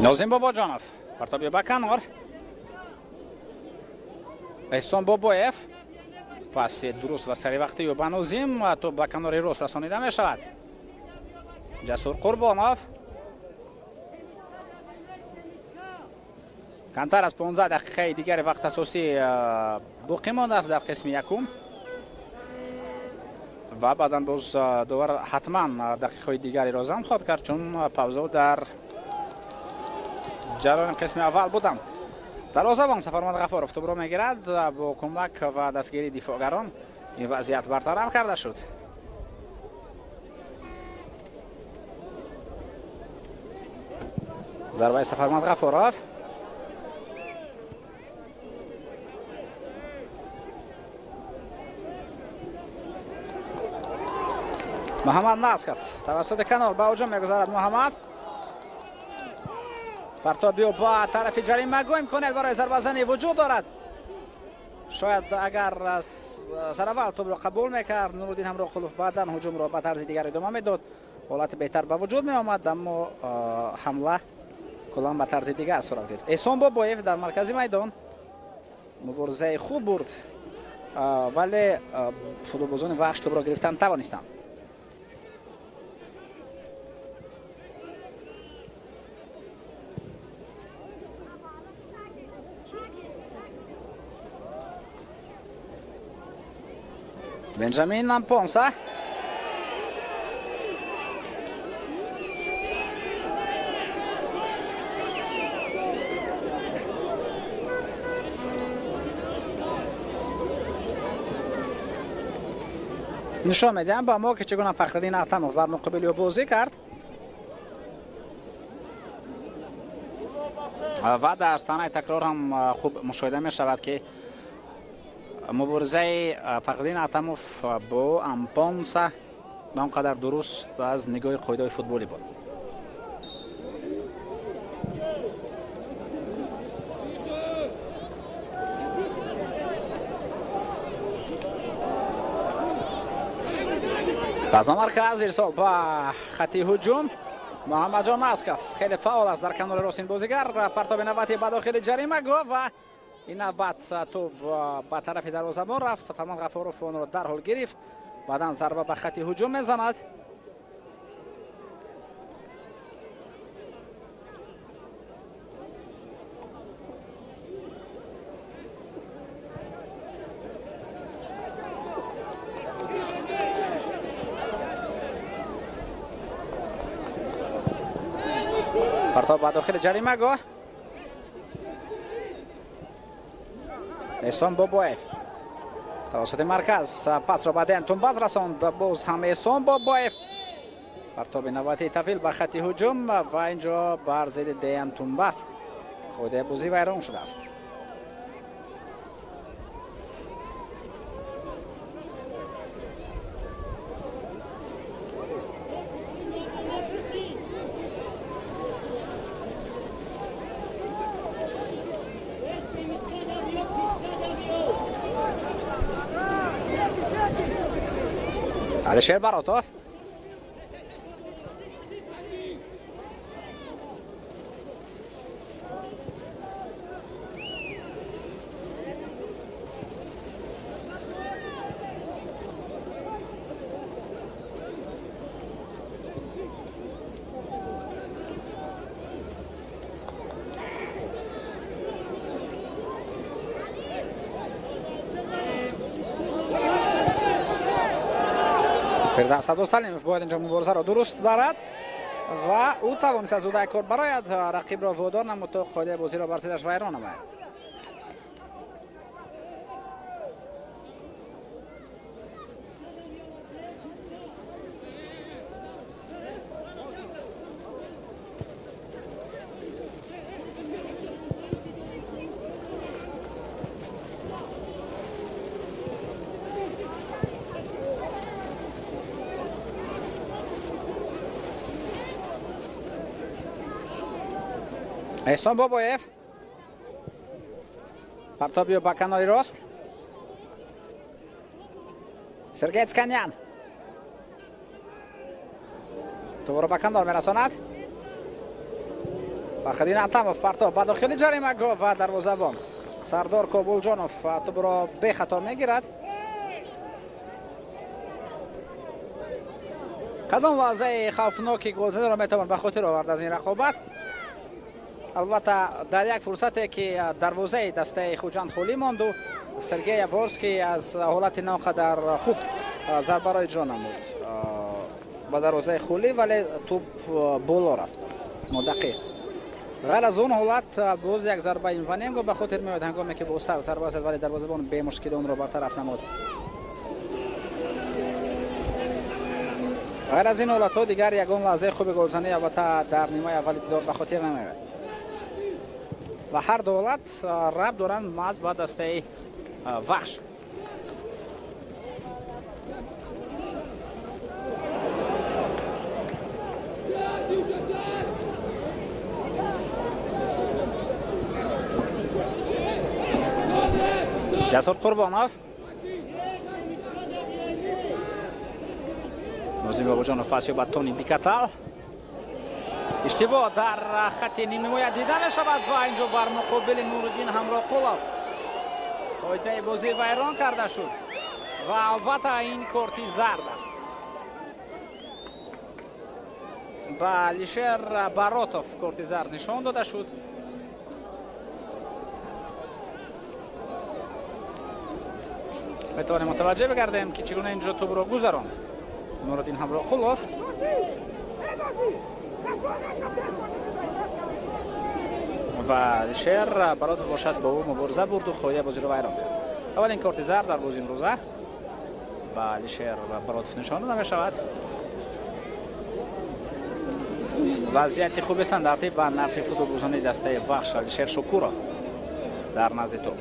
Нозим Бобоҷонов партоби ба канор. Эҳсон Бобоев паси дуруст ва саривақтӣ ё ба Нозим, тӯб ба канори рост расонида мешавад. Ҷасур Қурбонов камтар аз 15 дақиқаи дигари вақт асосӣ боқӣ мондааст дар қисми якум ва баъдан боз довар ҳатман дақиқаҳои дигареро зам хоҳад кард, чун паузао дар ҷараёни қисми аввал буданд. Дарвозабон Сафармад Ғафоров тӯбро мегирад, бо кӯмак ва дастгирии дифоъгарон ин вазъият бартараф карда шуд. Зарбаи Сафармад Ғафоров. Муҳаммад Насков тавассути канор ба ҳуҷум мегузарад. Муҳаммад партобиё ба тарафи ҷаримагоҳ имконият барои зарбазанӣ вуҷуд дорад. Шояд агар сараввал тӯбро қабул мекард Нуруддин Ҳамроқулов, баъдан ҳуҷумро ба тарзи дигар идома медод, ҳолати беҳтар ба вуҷуд меомад, аммо ҳамла куллан ба тарзи дигар сурат гирифт. Эҳсон Бобоев дар маркази майдон муборизаи хуб бурд, вале футболбозони Вахш тӯбро гирифтан тавонистанд. Бенҷамин Ампонса нишон медиҳам ба мо, ки чӣ гуна Фахриддин Атамов бар муқобили ӯ бозӣ кард ва дар саҳнаи такрор ҳам хуб мушоҳида мешавад, ки муборизаи Фахриддин Атамов бо Ампонса ба он қадар дуруст аз нигоҳи қоидаҳои футболӣ буд. Пас ба марказ ирсол ба хати ҳуҷум. Муҳаммадҷон Масков хеле фаъол аст дар канори рост ин бозигар. Партоби навбатӣ ба дохили ҷаримагоҳ ва ин навбат тӯб ба тарафи дарвозабон рафт. Сафарман Ғафуров онро дарҳол гирифт. Баъдан зарба ба хати ҳуҷум мезанад. Партоб ба дохили ҷаримагоҳ. Эҳсон Бобоев тавассути марказ пасро ба Ден Тумбаз расонд. Боз ҳам Эҳсон Бобоев. Партоби навбатии тавил ба хати ҳуҷум ва инҷо бар зидди Ден Тумбаз қоидаи бозӣ вайрон шудааст. Алишер Баротов. Фирдавс Абдусалимов бояд инҷо муборизаро дуруст барад ва ӯ тавонист аз удаи кор барояд, рақибро водор намуд то қоидаи бозиро бар зиддаш вайрон намояд. Эҳсон Бобоев партобиё ба канори рост. Сергей Цканян тӯбро ба канор мерасонад. Фархиддин Атамов партоб ба дохили ҷаримагоҳ ва дарвозабон Сардор Кобулҷонов тӯбро бехато мегирад. Кадом лаҳзаи хавфноки голзаниро метавон ба хотир овард аз ин рақобат? Албатта дар як фурсате ки дарвозаи дастаи Хуҷанд холӣ монду Сергей Яворский аз ҳолати наонқадар хуб зарбаро иҷро намуд ба дарвозаи холӣ, вале тӯб боло рафт нодақиқ. Ғайр аз он ҳолат боз як зарбаи Иваненко ба хотир меояд, ҳангоме ки бо сар зарба зад, вале дарвозабон бемушкил онро бартараф намуд. Ғайр аз ин ҳолатҳо дигар ягон лаҳзаи хуби голзанӣ албатта дар нимаи аввали дидор ба хотир намеояд. Ва ҳар ду ҳолат рабт доранд маҳз ба дастаи Вахш. Ҷасур Қурбонов, Нозим Бобоҷонов пас ба Тони Бикатал. Иштибоҳ дар хати нимҳимоя дида мешавад ва инҷо бар муқобили Нуриддин Ҳамроқулов қоидаи бозӣ вайрон карда шуд ва албатта ин корти зард аст. Ба Алишер Баротов корти зард нишон дода шуд. Метавонем мутаваҷҷеҳ бигардем ки чӣ гуна инҷо тӯбро гузаронд Нуриддин Ҳамроқулов. Ва Алишер Баротов бошад бо ӯ мубориза бурду қоидаи бозиро вайрон кард. Аввалин корти зард дар бозии имрӯза ба Алишер Баротов нишон дода мешавад. Вазъияти хуби стандартӣ ба нафъи футболбозони дастаи Вахш. Алишер Шукуров дар назди тӯб.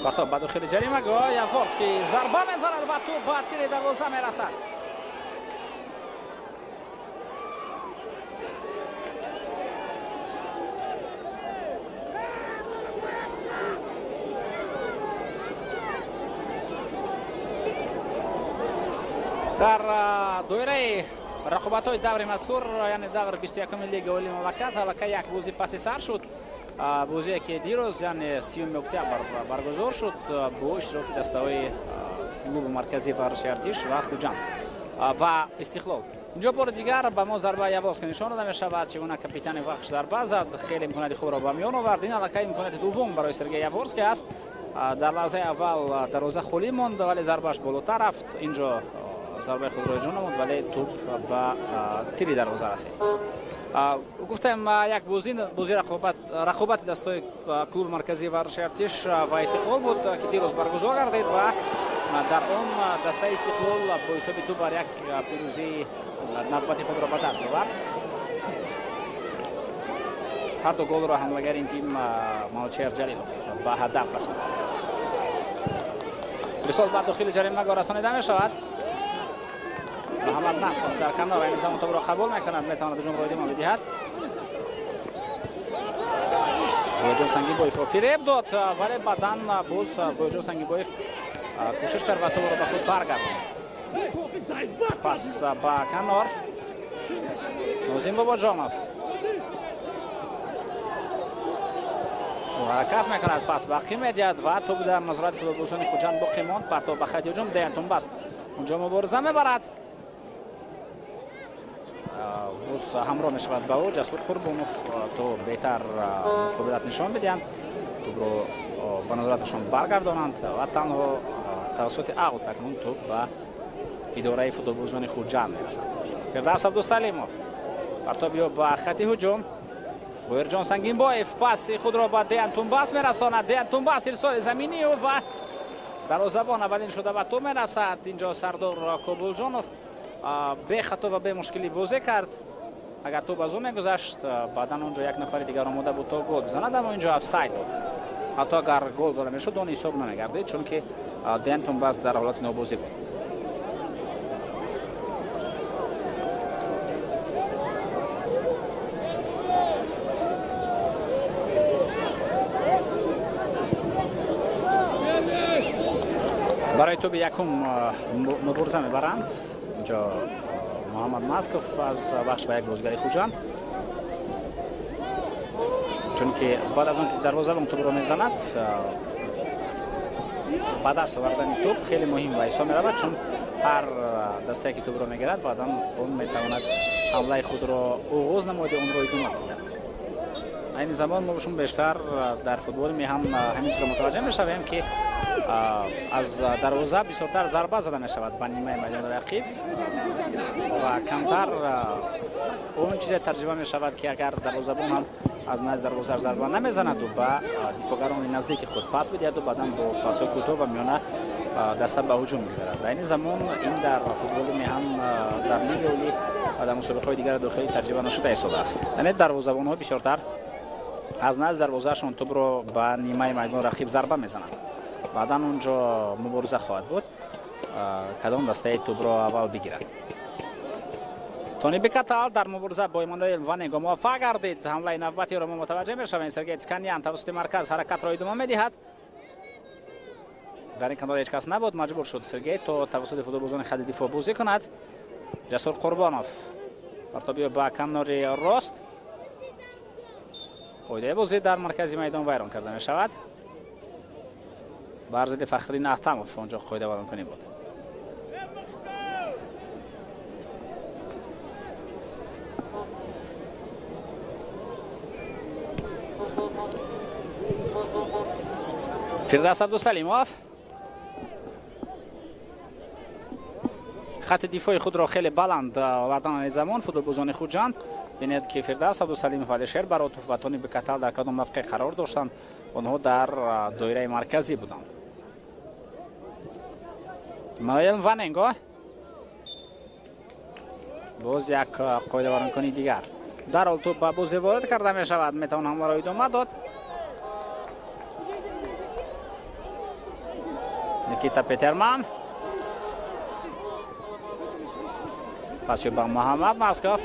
Партоб ба дохили ҷаримагоҳ. Яворский зарба мезанад ва тӯб ба тири дарвоза мерасад. Дар доираи рақобатҳои даври мазкур, яъне даври 21-уми лигаи олии мамлакат, аллакай як бозӣ паси сар шуд. Бозие ки дирӯз, яъне 30 октябр баргузор шуд бо иштироки дастаҳои клуби марказии варзиши Артиш ва Хуҷанд ва Истиқлол. Инҷо бори дигар ба мо зарбаи Яворский нишон дода мешавад, чӣ гуна капитани Вахш зарба зад, хеле имконияти хубро ба миён овард. Ин аллакай имконияти дуввум барои Сергей Яворский аст. Дар лаҳзаи аввал дарвоза холӣ монд, вале зарбааш болотар рафт. Инҷо зарбаи худро иҷро намуд, вале тӯп ба тири дарвоза расид. Гуфтем, як бозӣ рақобати дастаҳои клуби марказии варзиши Артиш ва Истиқлол буд, ки дирӯз баргузор гардид ва дар он дастаи Истиқлол бо ҳисоби 2-1 пирӯзии навбати худро ба даст овард. Ҳар ду голро ҳамлагари ин тим Манучеҳр Ҷалилов ба ҳадаф расонд. Ирсол ба дохили ҷаримагоҳ расонида мешавад. Муҳаммад Насков дар канор айни замон топро қабул мекунад, метавонад ҳуҷумро идома бидиҳад. Бояҷон Сангинбоевро фиреб дод, вале баъдан боз Бояҷон Сангинбоев кӯшиш кард ва топро ба худ баргардонд. Пас ба канор Нозим Бобоҷонов ҳаракат мекунад, пас ба ақиб медиҳад ва топ дар назорати футболбозони Хуҷанд боқӣ монд. Партов ба хати ҳуҷум, Деян Тумбас унҷо мубориза мебарад. Боз ҳамроҳ мешавад ба ӯ Ҷасур Қурбонов то беҳтар муқобилат нишон бидиҳанд, тӯбро ба назораташон баргардонанд ва танҳо тавассути аут акнун тӯб ба идораи футболбозони Хуҷанд мерасад. Фирдавс Абдусалимов партоб ё ба хати ҳуҷум. Боирҷон Сангинбоев паси худро ба Деян Тумбас мерасонад. Деян Тумбас ирсоли заминӣ ва дарвозабон аввалин шуда ба тӯб мерасад. Инҷо Сардор Кобулҷонов бехато ва бемушкилӣ бозӣ кард. Агар тӯб аз ӯ мегузашт, баъдан онҷо як нафари дигар омода буд то гол бизанад, аммо инҷо офсайд буд. Ҳатто агар гол зада мешуд, он ҳисоб намегардид, чунки Деян Тумбас дар ҳолати нобозӣ буд. Барои тӯби якум мубориза мебаранд. Инҷо Муҳаммад Масков аз бахш ба як бозигари Хуҷанд, чунки баъд аз он ки дарвозабон тӯбро мезанад, ба даст овардани тӯб хеле муҳим ба ҳисоб меравад, чун ҳар дастае ки тӯбро мегирад, баъдан он метавонад ҳамлаи худро оғоз намояд, онро идома диҳад. Айни замон мо шум бештар дар футболи меҳан ҳамин чизро мутаваҷҷеҳ мешавем, ки аз дарвоза бисёртар зарба зада мешавад ба нимаи майдони рақиб ва камтар он чизе тарҷима мешавад, ки агар дарвозабон ҳам аз назди дарвоза зарба намезанаду ба дифоъгарони наздики худ пас бидиҳаду баъдан бо пасҳои кӯтоҳ ва миёна даста ба ҳуҷум мегузарад. Дар ин замон ин дар футболи меҳан, дар лигаи олӣ ва дар мусобиқаҳои дигари дохилӣ таҷриба нашуда истодааст. Яъне дарвозабонҳо бисёртар аз назди дарвозаашон тӯбро ба нимаи майдони рақиб зарба мезананд. Баъдан онҷо мубориза хоҳад буд, кадом дастаи тӯбро аввал бигирад. Тони Бекатал дар мубориза бо Эммануэл Ваненго муваффақ гардид. Ҳамлаи навбатиро мо мутаваҷҷеҳ мешавем. Сергей Цканян тавассути марказ ҳаракатро идома медиҳад. Дар ин канор ҳеҷ кас набуд, маҷбур шуд Сергей то тавассути футболбозони хати дифоъ бозӣ кунад. Ҷасур Қурбонов партобиё ба канори рост. Қоидаи бозӣ дар маркази майдон вайрон карда мешавад. Бар зидди Фахриддин Аҳтамов онҷо қоида вайронкунӣ буд. Фирдавс Абдусалимов хати дифои худро хеле баланд овардан айни замон футболбозони Хуҷанд. Бинед ки Фирдавс Абдусалимов, Алишер Баротов ва Тони Бекатал дар кадом мавқеъ қарор доштанд. Онҳо дар доираи марказӣ буданд. Мануэл Ваненго боз як қоидавайронкунии дигар. Дарҳол тӯб ба бозӣ ворид карда мешавад, метавон ҳамларо идома дод. Никита Петерман пас ба Муҳаммад Насков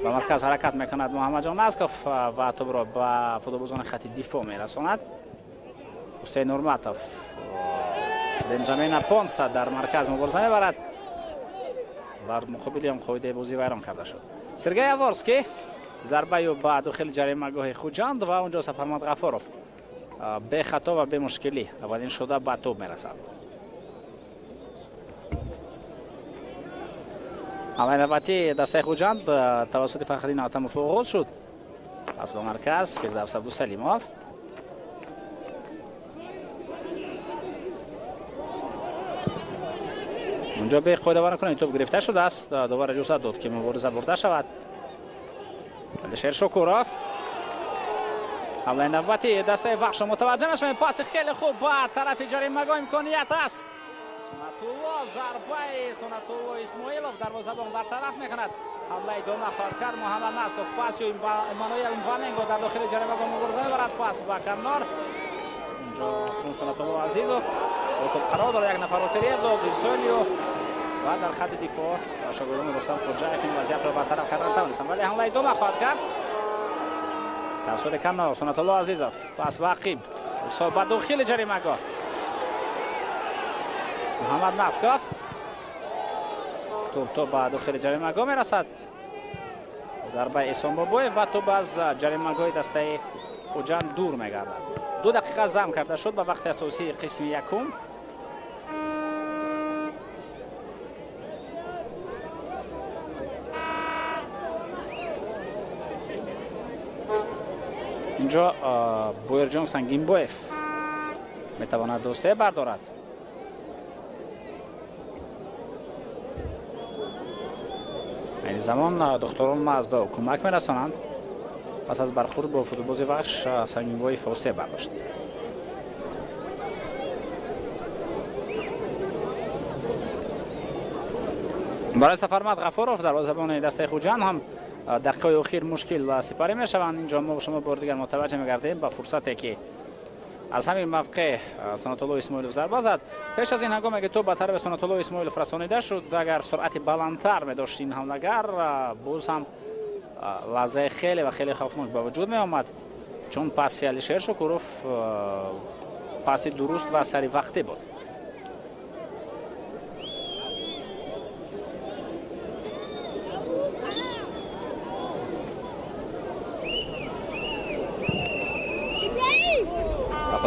ба марказ ҳаракат мекунад. Муҳаммадҷон Насков ва тӯбро ба футболбозони хати дифоъ мерасонад. Ҳусейн Нурматов, Бенҷамин Понса дар марказ мубориза мебарад. Бар муқобили ҳам қоидаи бозӣ вайрон карда шуд. Сергей Яворский зарбаи ба дохили ҷаримагоҳи Хуҷанд ва онҷо Сафармад Ғафоров бехато ва бемушкилӣ аввалин шуда ба тӯб мерасад. Ҳамлаи навбатии дастаи Хуҷанд тавассути Фахриддин Атамов оғоз шуд. Пас ба марказ Фирдавс Абдусалимов. Унҷо беқоидавайронкунӣ тӯб гирифта шудааст. Довар иҷозат дод, ки мубориза бурда шавад. Алишер Шукуров. Ҳамлаи навбатии дастаи Вахшро мутаваҷҷеҳ мешавем. Паси хеле хуб ба тарафи ҷаримагоҳ имконият аст. Сунатулло, зарбаи Сунатулло Исмоилов дарвозабон бартараф мекунад. Ҳамла идома хоҳад кард. Муҳаммад Насков пас Эммануэл Иваненко дар дохили ҷаримагоҳ мубориза мебарад. Пас ба канор. Инҷо Сунатулло Азизов бо тӯб қарор дорад. Як нафарро фиреб дод Ирсолио ва дар хатти дифоъ шогирдони Рустам Хоҷаев ин вазъиятро бартараф кардан тавонистанд. Вале ҳамла идома хоҳад кард. Тавассути канор Сунатулло Азизов пас ба ақиб. Ирсол ба дохили ҷаримагоҳ. Муҳаммад Насков тӯб то ба дохили ҷаримагоҳ мерасад. Зарбаи Эҳсон Бобоев ва тӯб аз ҷаримагоҳи дастаи Хуҷанд дур мегардад. 2 дақиқа зам карда шуд ба вақти асосии қисми якум. Инҷо Боирҷон Сангинбоев метавонад 2-3 бардорад. Айни замон духтурон маҳз ба ӯ кӯмак мерасонанд. Пас аз бархӯрд бо футболбози Вахш Сангинбоев осеб бардошт. Барои Сафармад Ғафуров дарвозабони дастаи Хуҷанд ҳам дақиқаҳои охир мушкил сипарӣ мешаванд. Инҷо мо шумо бори дигар мутаваҷҷеҳ мегардем ба фурсате ки аз ҳамин мавқеъ Сунатулло Исмоилов зарба зад. Пеш аз ин ҳангоме ки тӯб ба тарафи Сунатулло Исмоилов расонида шуд, агар суръати баландтар медошт ин ҳамлагар, боз ҳам лаҳзаи хеле ва хеле хавфнок ба вуҷуд меомад, чун паси Алишер Шукуров паси дуруст ва саривақтӣ буд.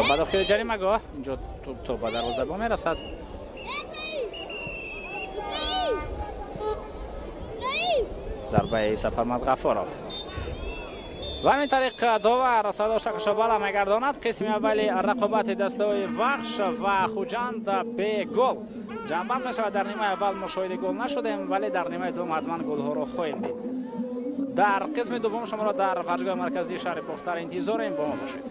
Ба дохили ҷаримагоҳ инҷо тӯб то ба дарвозабон мерасад. Зарбаи Сафармад Ғафоров. Ва ҳамин тариқ довар садошакашро бала мегардонад. Қисми аввали рақобати дастаҳои Вахш ва Хуҷанд бе гол ҷамъбанд мешавад. Дар нимаи аввал мушоҳиди гол нашудем, вале дар нимаи дуввум ҳатман голҳоро хоҳем дид. Дар қисми дуввум шуморо дар варзишгоҳи марказии шаҳри Бохтар интизорем. Бо мо бошед.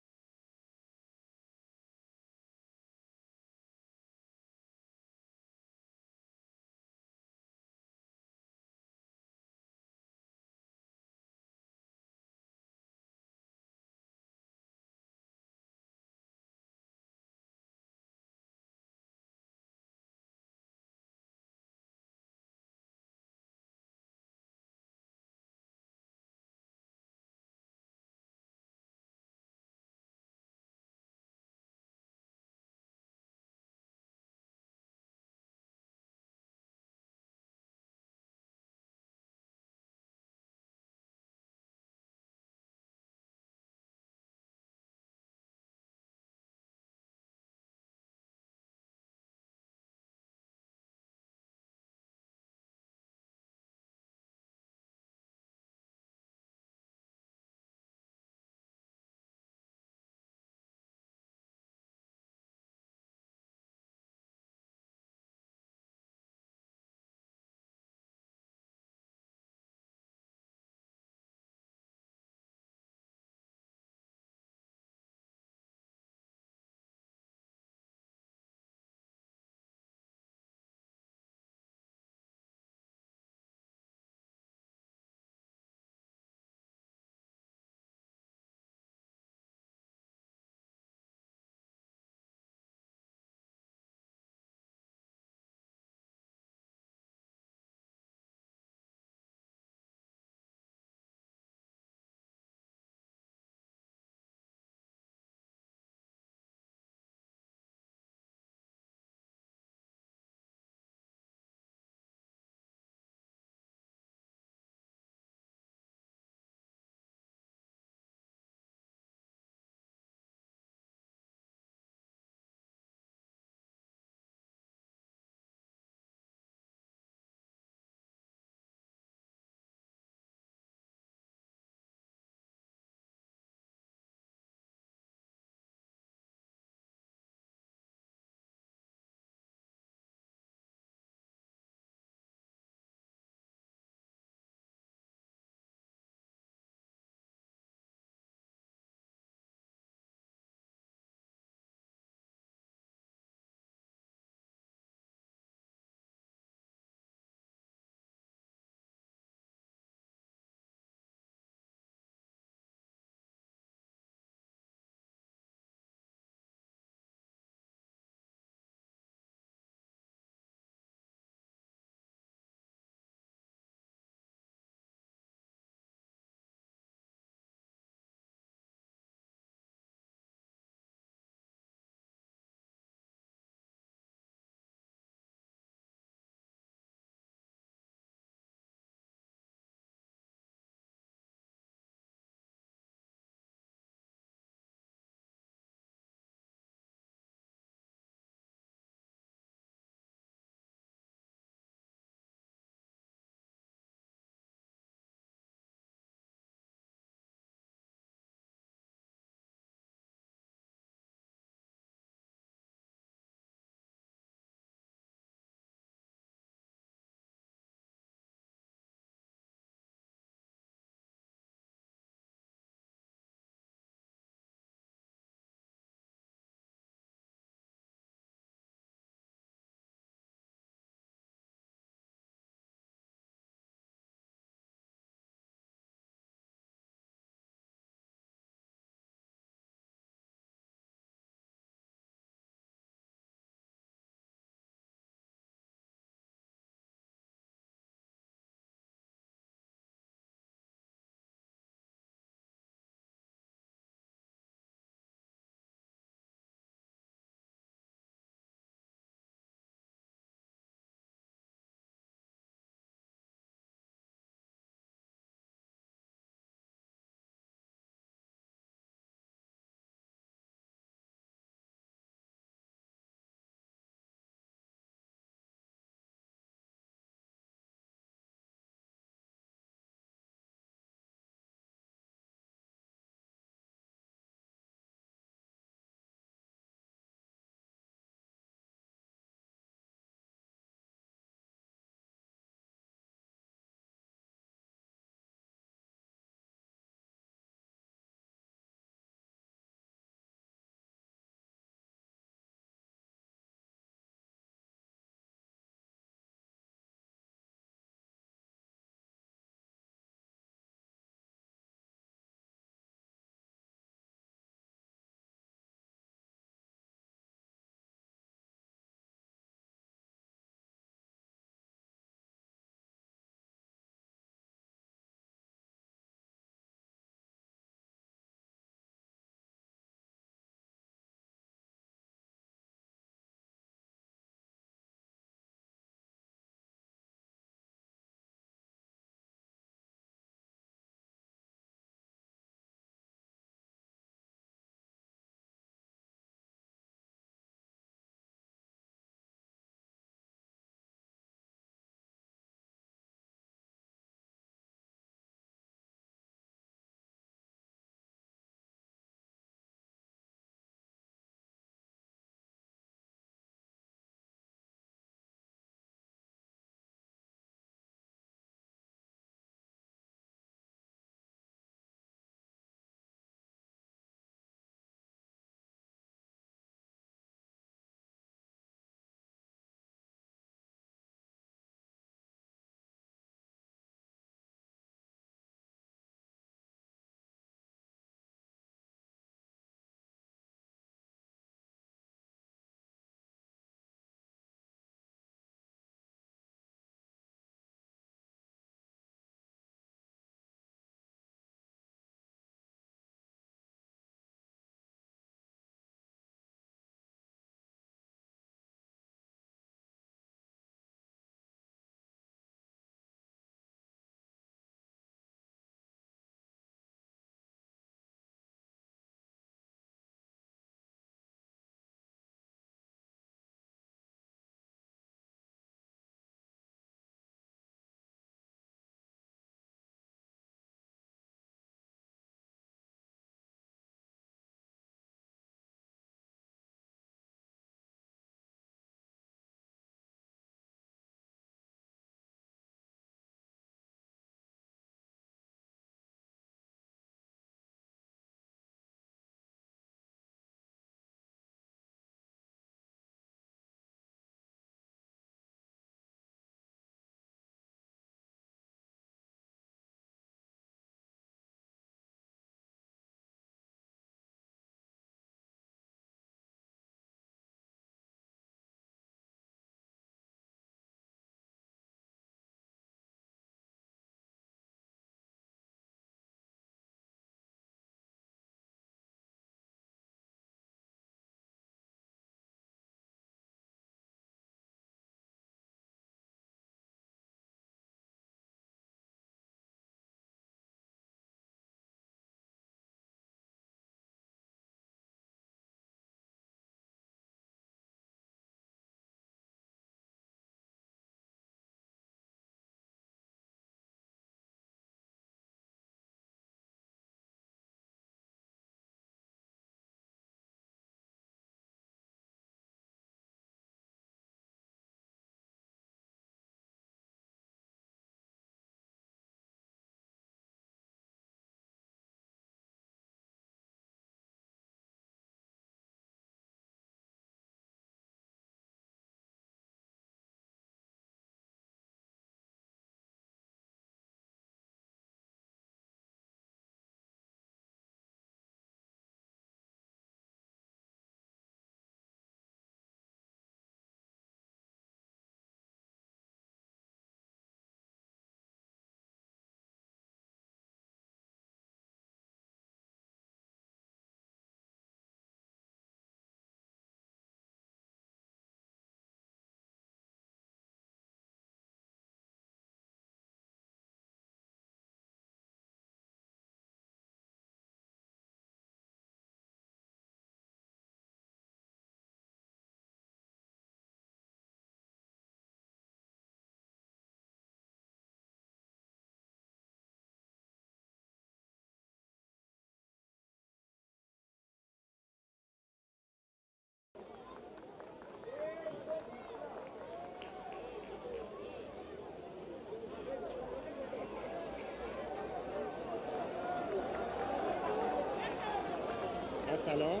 سلام.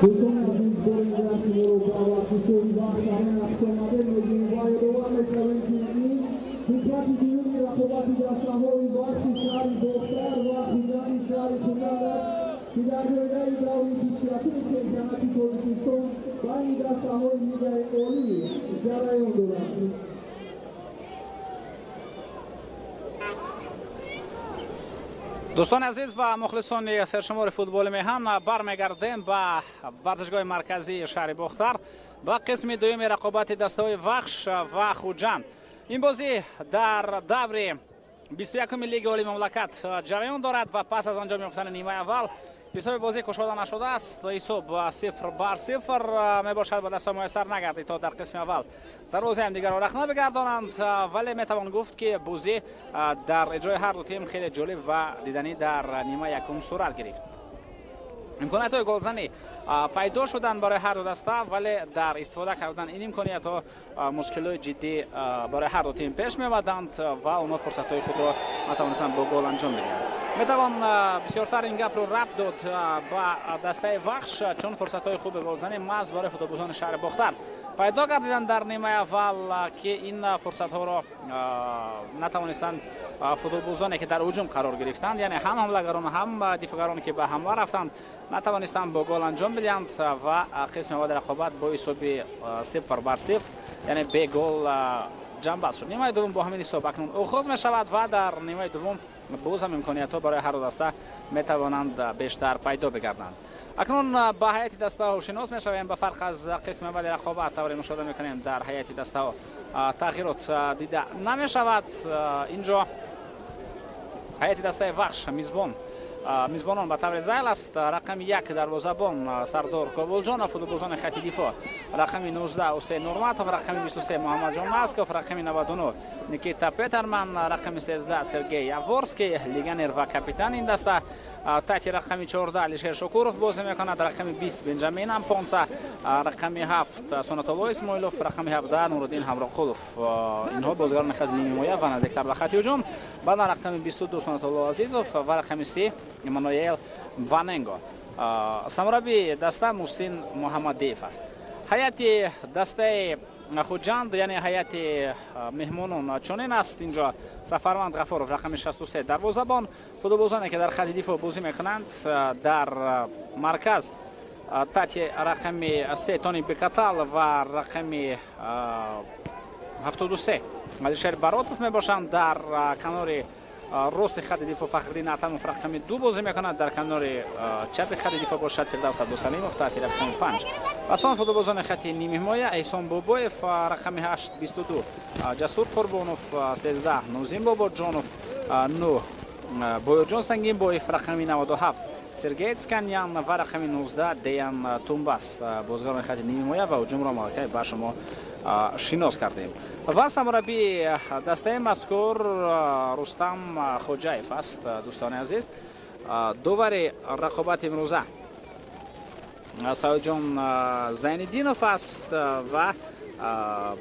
دوستان عزیز، بار دیگر شما رو دعوت می‌کنیم و صحنه افسانه‌ای می‌بینیم و یادآور می‌شویم که این قسمت دوم رقابت دسته‌های بخش شهر باختر و خیزان شهر خجند است که در دوره دوری 21 چمپیونات تاجیکستان بین دسته‌های لیگ عالی جریان دارد. دوستان عزیز و مخلصان سرشمار فوتبال میهن، برمیگردیم به ورزشگاه مرکزی شهر باختر و قسم دوم رقابت دسته‌های وخش و خوجند. این بازی در دور 21 لیگ عالی مملکت جریان دارد و پس از انجام یافتن نیمه اول حساب بازی کشاده نشده است. حساب 0-0 میباشد و دست‌ها میسر نگردید تا در قسم اول دروازه هم دیگر را رخنه بگردانند، ولی میتوان گفت که بازی در اجرای هر دو تیم خیلی جالب و دیدنی در نیمه یکم صورت گرفت. امکانات های گلزنی پیدا شدن برای هر دو دسته، ولی در استفاده کردن این امکانیت ها مشکل جدی برای هر دو تیم پیش می آمدند و آنها فرصت های خود را نتوانستند با گل انجام بدهند. میتوان بسیارتر این گپ رو ربط داد با دسته وخش، چون فرصت های خوب گلزنی محض برای فوتبالبازان شهر باختر پیدا کردند در نیمه اول که این فرصت ها را نتوانستند فوتبالبازانی که در هجوم قرار گرفتند، یعنی هم حمله‌گران هم دفاعگران که به حمله رفتند، نتوانستند با گل انجام بدهند و قسم اول رقابت با حساب 0-0 یعنی به گل جنباز شد. نیمه دوم با همین حساب اکنون آغاز می شود و در نیمه دوم باز هم امکانیت ها برای هر دو دسته می توانند بیشتر پیدا بگردند. اکنون به هیئت دسته ها شناس می شویم. به فرق از قسم اول رقابت طوری مشاهده می کنیم در هیئت دسته ها تغییرات دیده نمی شود. اینجا هیئت دسته وخش میزبانان به طور ذیل است. رقم 1 دروازه‌بان سردار کابلجانов، فوتبالبازان خط دفاع رقم 19 حسین نورماتов، رقم 23 محمد جان مسکوف، رقم 99 نیکیتا پترمن، رقم 13 سرگئی یاورسکی لیگنر و کاپیتان این دسته، تحت رقم 14 علیشیر شکورов بازی میکند، رقم 20 بنجامین امپونسا، رقم 7 سنت‌الله اسماعیلوف، رقم 17 نورالدین همراقولов. اینها بازیگران خط نیمه و نزدیکتر به خط هجوم. بعد رقم 22 سنت‌الله عزیزوف و رقم 3 ایمانوئل واننگو. سرمربی دسته محسن محمدیف است. هیئت دسته خوجند یعنی هیئت مهمانان چنین است. اینجا سفروند غفارов رقم 63 دروازه‌بان، فوتبالبازانی که در خط دفاع بازی میکنند در مرکز تحت رقم 3 تونی بکاتال و رقم 73 علیشیر براتوف میباشند. در کنار راست خط دفاع فخرالدین عطموف رقم 2 بازی میکند، در کنار چپ خط دفاع باشد فردوس عبدالسلیموف تحت رقم 5. پس آن فوتبالبازان خط نیمه حمایه احسان بابایف رقم 8 22 جسور قربانوف 13 نوزین باباجانوف 9 بویرجان سنگینبایف رقم 97 سرگئی تسکانیان و رقم 19 دیان تومباس. بازیگران خط نیمه حمایه و هجوم را مالکه به شما شناس کردیم. و سرمربی دسته مذکور رستم خوجایف است. دوستان عزیز، داور رقابت امروزه سعیدجان زینالدینوف است و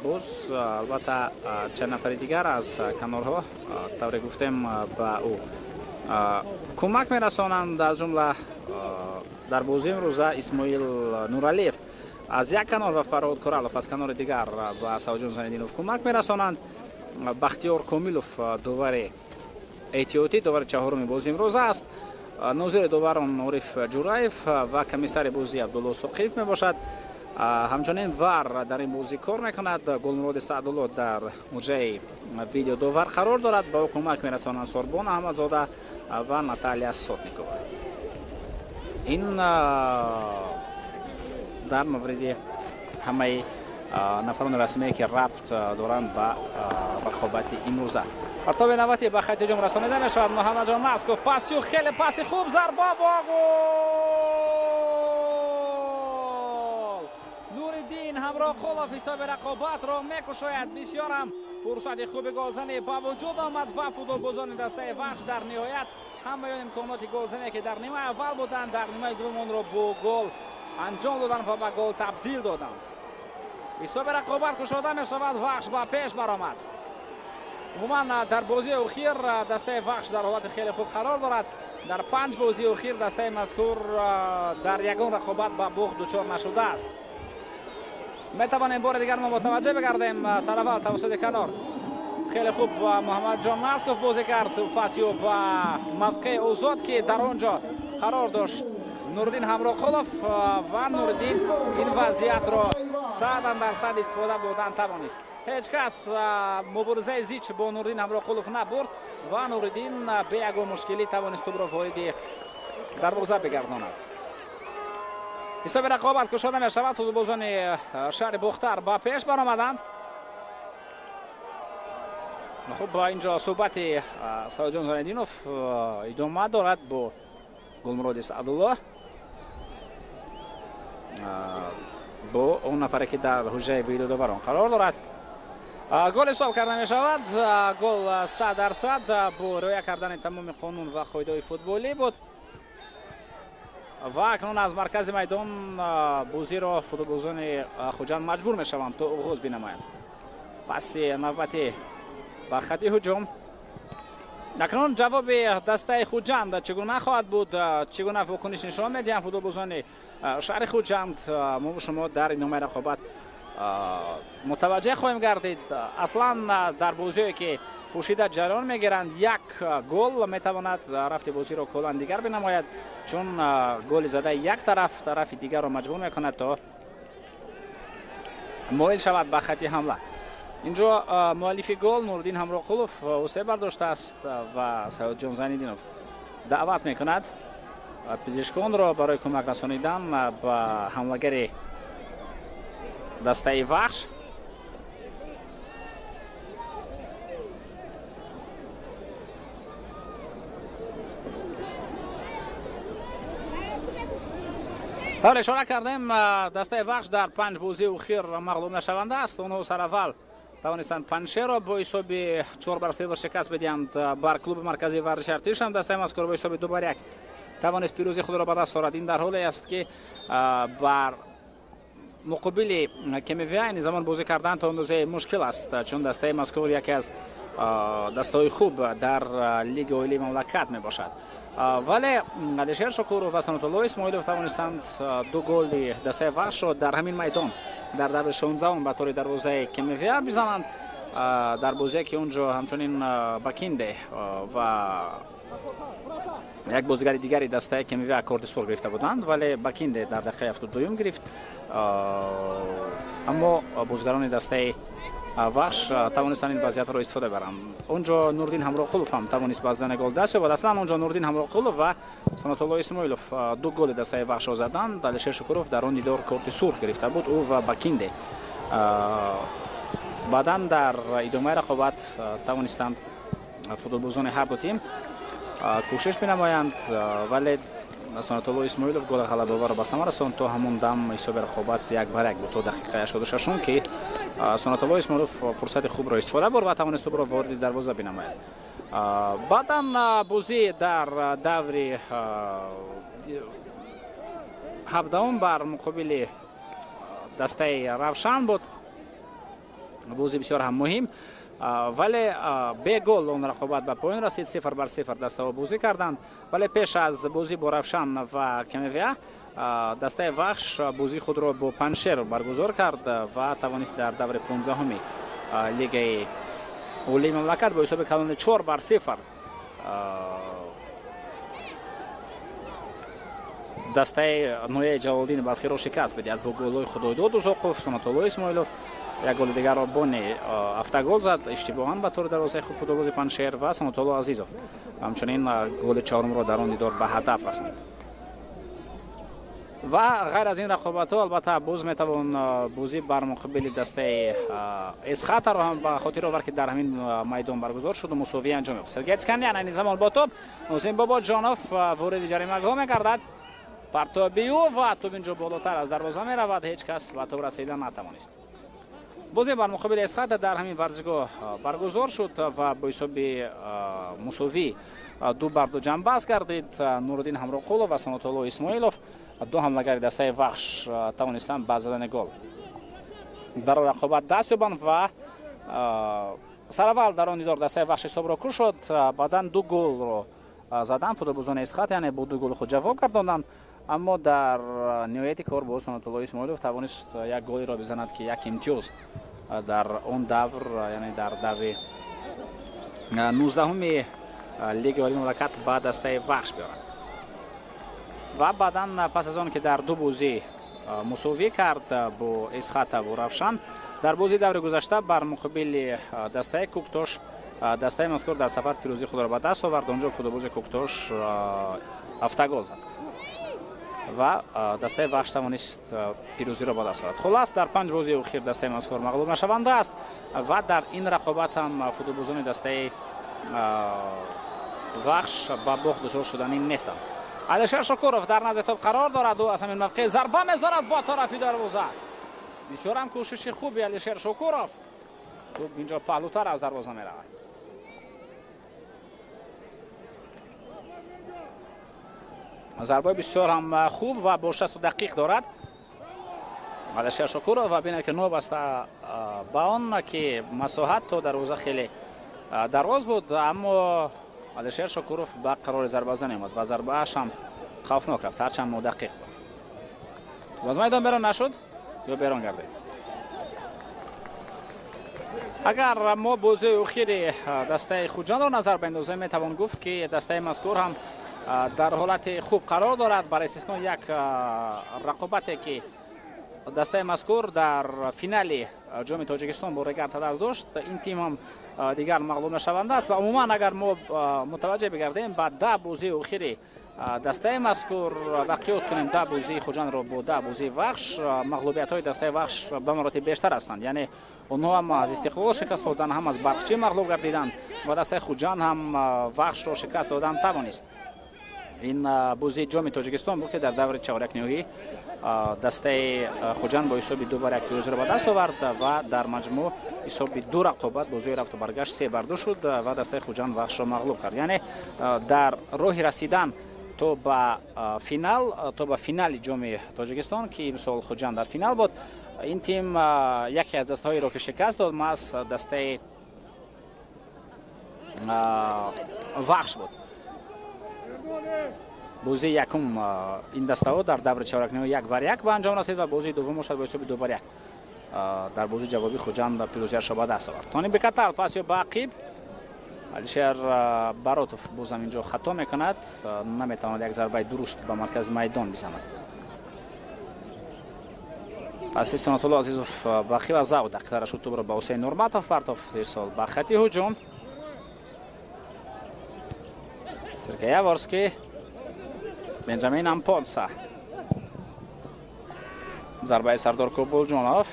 باز البته چند نفر دیگر از کنارها طور گفتیم به او کمک میرسانند، از جمله در بازی امروزه اسماعیل نورالیف از یک کنار و فرهاد کورالوف از کنار دیگر به سعیدجان زینالدینوف کمک میرسانند. بختیار کامیلوف داور احتیاطی داور چهارم بازی امروز است. ناظر داوران عارف جورایف و کمیسر بازی عبدالله سوقیف می باشد. همچنین ور در این بازی کار میکند. گلمراد سعدالله در موجه ویدیو داور قرار دارد. با او کمک میرسانند سوربان احمدزاده و ناتالیا سوتنیکova. این در مورد همه نفران رسمی که ربط دارند به رقابت امروزه. پرتاب نوبتی به خط هجوم رسانیده میشود. محمد جان مسکوف پاسیو، خیلی پاس خوب، ضربه با گل. نورالدین همراقولов حساب رقابت را میکشاید. بسیار هم Фурсати хуби голзанӣ ба вуҷуд омад ва футболбозони дастаи Вахш дар ниҳоят ҳамаи он имконоти голзанӣ, ки дар нимаи аввал буданд, дар нимаи дуввум онро бо гол анҷом доданд ва ба гол табдил доданд. Ҳисоби рақобат кушода мешавад, Вахш ба пеш баромад. Умуман дар бозии охир дастаи Вахш дар ҳолати хеле хуб қарор дорад. Дар 5 бозии охир дастаи мазкур дар ягон рақобат ба бухт дучор нашудааст. Метавонем бори дигар мо мутаваҷҷеҳ бигардем. Сараввал тавассути канор хеле хуб Муҳаммадҷон Насков бозӣ кард, пас ё ба мавқеи озод, ки дар он ҷо қарор дошт Нуриддин Ҳамроқулов, ва Нуриддин ин вазъиятро 100% истифода бурдан тавонист. Ҳеҷ кас муборизаи зич бо Нуриддин Ҳамроқулов набурд ва Нуриддин бе ягон мушкилӣ тавонист тӯбро вориди дарвоза бигардонад. Ҳисоби рақобат кушода мешавад. Футболбозони шаҳри Бохтар ба пеш баромаданд. Хуб, инҷо суҳбати Саидҷон Зайниддинов идома дорад бо Гулмуроди Саъдулло, бо он нафаре, ки дар ҳуҷраи видеодоварон қарор дорад. Гол ҳисоб карда мешавад. Гол 100% бо риоя кардани тамоми қонун ва қоидаҳои футболӣ буд. Ва акнун аз маркази майдон бозиро футболбозони Хуҷанд маҷбур мешаванд то оғоз бинамоянд. Паси навбати ба хати ҳуҷум. Акнун ҷавоби дастаи Хуҷанд чӣ гуна хоҳад буд, чӣ гуна вокуниш нишон медиҳанд футболбозони шаҳри Хуҷанд, мо шумо дар идомаи рақобат мутаваҷҷеҳ хоҳем гардид. Аслан дар бозиҳое, ки пӯшида ҷараён мегиранд, як гол метавонад рафти бозиро куллан дигар бинамояд, чун голи задаи як тараф тарафи дигарро маҷбур мекунад то моил шавад ба хати ҳамла. Инҷо муаллифи гол Нуриддин Ҳамроқулов ҳусе бардоштааст ва Саидҷон Зайниддинов даъват мекунад пизишконро барои кӯмак расонидан ба ҳамлагари дастаи Вахш. Тавр ишора кардем, дастаи Вахш дар 5 бозии охир мағлуб нашаванда аст. Онҳо сараввал тавонистанд Паншеро бо ҳисоби 4-0 шикаст бидиҳанд. Бар клуби марказии варзиши Артиш ҳам дастаи мазкур бо ҳисоби 2-1 тавонист пирӯзии худро ба даст орад. Ин дар ҳоле аст, ки бар муқобили Кемевия айни замон бозӣ кардан то андозае мушкил аст, чун дастаи мазкур яке аз дастаҳои хуб дар лиги оилии мамлакат мебошад. Вале Алишер Шукуров ва Санатулло Исмоилов тавонистанд 2 голи дастаи Вахшро дар ҳамин майдон дар даври 16 ба тори дарвозаи Кемевия бизананд. Дар бозие, ки он ҷо ҳамчунин Бакинде ва як бозигари дигари дастаи Кемевия корти сурх гирифта буданд, вале Бакинде дар дақиқаи 72 гирифт. Аммо бозигарони дастаи Вахш тавонистанд ин вазъиятро истифода баранд. Он ҷо Нуриддин Ҳамроқулов ҳам тавонист ба задани гол даст ёбад. Аслан он ҷо Нуриддин Ҳамроқулов ва Санатулло Исмоилов 2 голи дастаи Вахшро заданд. Алишер Шукуров дар он дидор корти сурх гирифта буд, ӯ ва Бакинде. Баъдан дар идомаи рақобат тавонистанд футболбозони ҳар ду тим кӯшиш бинамоянд, вале Санатулло Исмоилов голи ғалабаоварро ба самар расонд. То ҳамон дам ҳисоби рақобат 1-1 буд то дақиқаи 86, ки Санатулло Исмоилов фурсати хубро истифода бурд ва тавонист тӯбро вориди дарвоза бинамояд. Баъдан бозӣ дар даври 17 бар муқобили дастаи Равшан буд. Бозӣ бисёр ҳам муҳим, вале бе гол он рақобат ба поён расид. 0-0 дастаҳо бозӣ карданд. Вале пеш аз бозӣ бо Равшан ва Кемевия дастаи Вахш бозии худро бо Паншер баргузор кард ва тавонист дар даври 15-уми лигаи олии мамлакат бо ҳисоби калони 4-0 дастаи ноҳияи Ҷалолиддини Балхиро шикаст бидиҳад бо голҳои Худойдод Узоқов, Санатулло Исмоилов, як голи дигарро Бони автогол зад иштибоҳан ба тори дарвозаи худ футболбози Паншер ва Санатулло Азизов ҳамчунин голи чаҳорумро дар он дидор ба ҳадаф расонд. Ва ғайр аз ин рақобатҳо албатта боз метавон бозӣ бар муқобили дастаи Эсхатарро ҳам ба хотир овард, ки дар ҳамин майдон баргузор шуд ва мусовӣ анҷом ёфт. Сергей Цканян айни замон бо тӯб, Нозим Бобоҷонов вориди ҷаримагоҳ мегардад. Партоби ӯ ва тӯб инҷо болотар аз дарвоза меравад. Ҳеҷ кас ба тӯб расида натавонист. Бозӣ бар муқобили Эсхата дар ҳамин варзишгоҳ баргузор шуд ва бо ҳисоби мусовӣ 2-2 ҷамъбаст гардид. Нуриддин Ҳамроқулов ва Санатулло Исмоилов, ду ҳамлагари дастаи Вахш, тавонистанд ба задани гол дар рақобат даст ёбанд ва сараввал дар он дидор дастаи Вахш ҳисобро кушод, баъдан 2 голро задан футболбозони Эсхат, яъне бо 2 голи худ ҷавоб гардонданд, аммо дар ниҳояти кор боз Санатулло Исмоилов тавонист як голеро бизанад, ки як имтиёз дар он давр, яъне дар даври 19-уми лигаи олии мамлакат ба дастаи Вахш биёрад. Ва баъдан пас аз он ки дар 2 бозӣ мусовӣ кард бо Эсхата ва Равшан, дар бозии даври гузашта бар муқобили дастаи Куктош дастаи мазкур дар сафар пирӯзии худро ба даст овард. Онҷо футболбози Куктош 7 гол зад ва дастаи Вахш тавонист пирӯзиро ба даст овард. Хулас, дар 5 бозии охир дастаи мазкур мағлуб нашаванда аст ва дар ин рақобат ҳам футболбозони дастаи Вахш ба бохт дучор шуданӣ нестанд. Алишер Шукуров дар назди топ қарор дорад, ӯ аз ҳамин мавқеъ зарба мезанад бо тарафи дарвоза. Бисёр ҳам кӯшиши хуби Алишер Шукуров, тӯп инҷо паҳлӯтар аз дарвоза меравад. Зарбаи бисёр ҳам хуб ва бо 60 дақиқ дорад Алишер Шукуров ва бинед, ки новобаста ба он ки масоҳат то дарвоза хеле дароз буд, аммо Алишер Шукуров ба қарори зарбазанӣ омад ва зарбааш ҳам хавфнок рафт, ҳарчанд нодақиқ буд. Боз майдон берон нашуд ё берон гардид. Агар мо бозии охири дастаи Хуҷандро назар биандозем, метавон гуфт, ки дастаи мазкур ҳам дар ҳолати хуб қарор дорад. Бар истисно як рақобате, ки дастаи мазкур дар финали ҷоми Тоҷикистон бо Регар даст дошт, ин тим ҳам дигар мағлуб нашаванда аст. Ва умуман агар мо мутаваҷҷеҳ бигардем ба 10 бозии охири дастаи мазкур ва қиёс кунем 10 бозии Хуҷандро бо 10 бозии Вахш, мағлубиятҳои дастаи Вахш ба маротиб бештар ҳастанд. Яъне онҳо ҳам аз Истиқлол шикаст хӯрданд, ҳам аз Барқчӣ мағлуб гардиданд ва дастаи Хуҷанд ҳам Вахшро шикаст додан тавонист. Ин бозии ҷоми Тоҷикистон буд, ки дар даври чорякниҳоӣ дастаи Хуҷанд бо ҳисоби 2-1 пирӯзиро ба даст овард ва дар маҷмӯъ ҳисоби 2 рақобат бозии рафту баргашт 3-2 шуд ва дастаи Хуҷанд Вахшро мағлуб кард. Яъне дар роҳи расидан то ба финал, то ба финали ҷоми Тоҷикистон, ки имсол Хуҷанд дар финал буд, ин тим яке аз дастаҳоеро ки шикаст дод, маҳз дастаи Вахш буд. Бозии якум ин дастаҳо дар даври чорякниҳоӣ 1-1 ба анҷом расид ва бозии дуввум бошад бо ҳисоби 2-1 дар бозии ҷавобии Хуҷанд пирӯзиашро ба даст овард. Тони Бекатал пас ё ба ақиб, Алишер Баротов бозам инҷо хато мекунад, наметавонад як зарбаи дуруст ба маркази майдон бизанад. Паси Санатулло Азизов ба ақиб аз зав дақиқтар шуд, тӯбро ба Ҳусейн Нурматов партофт, ирсол ба хати ҳуҷум. Сергей Яворский, Бенҷамин Ампонса, зарбаи Сардор Кобулҷонов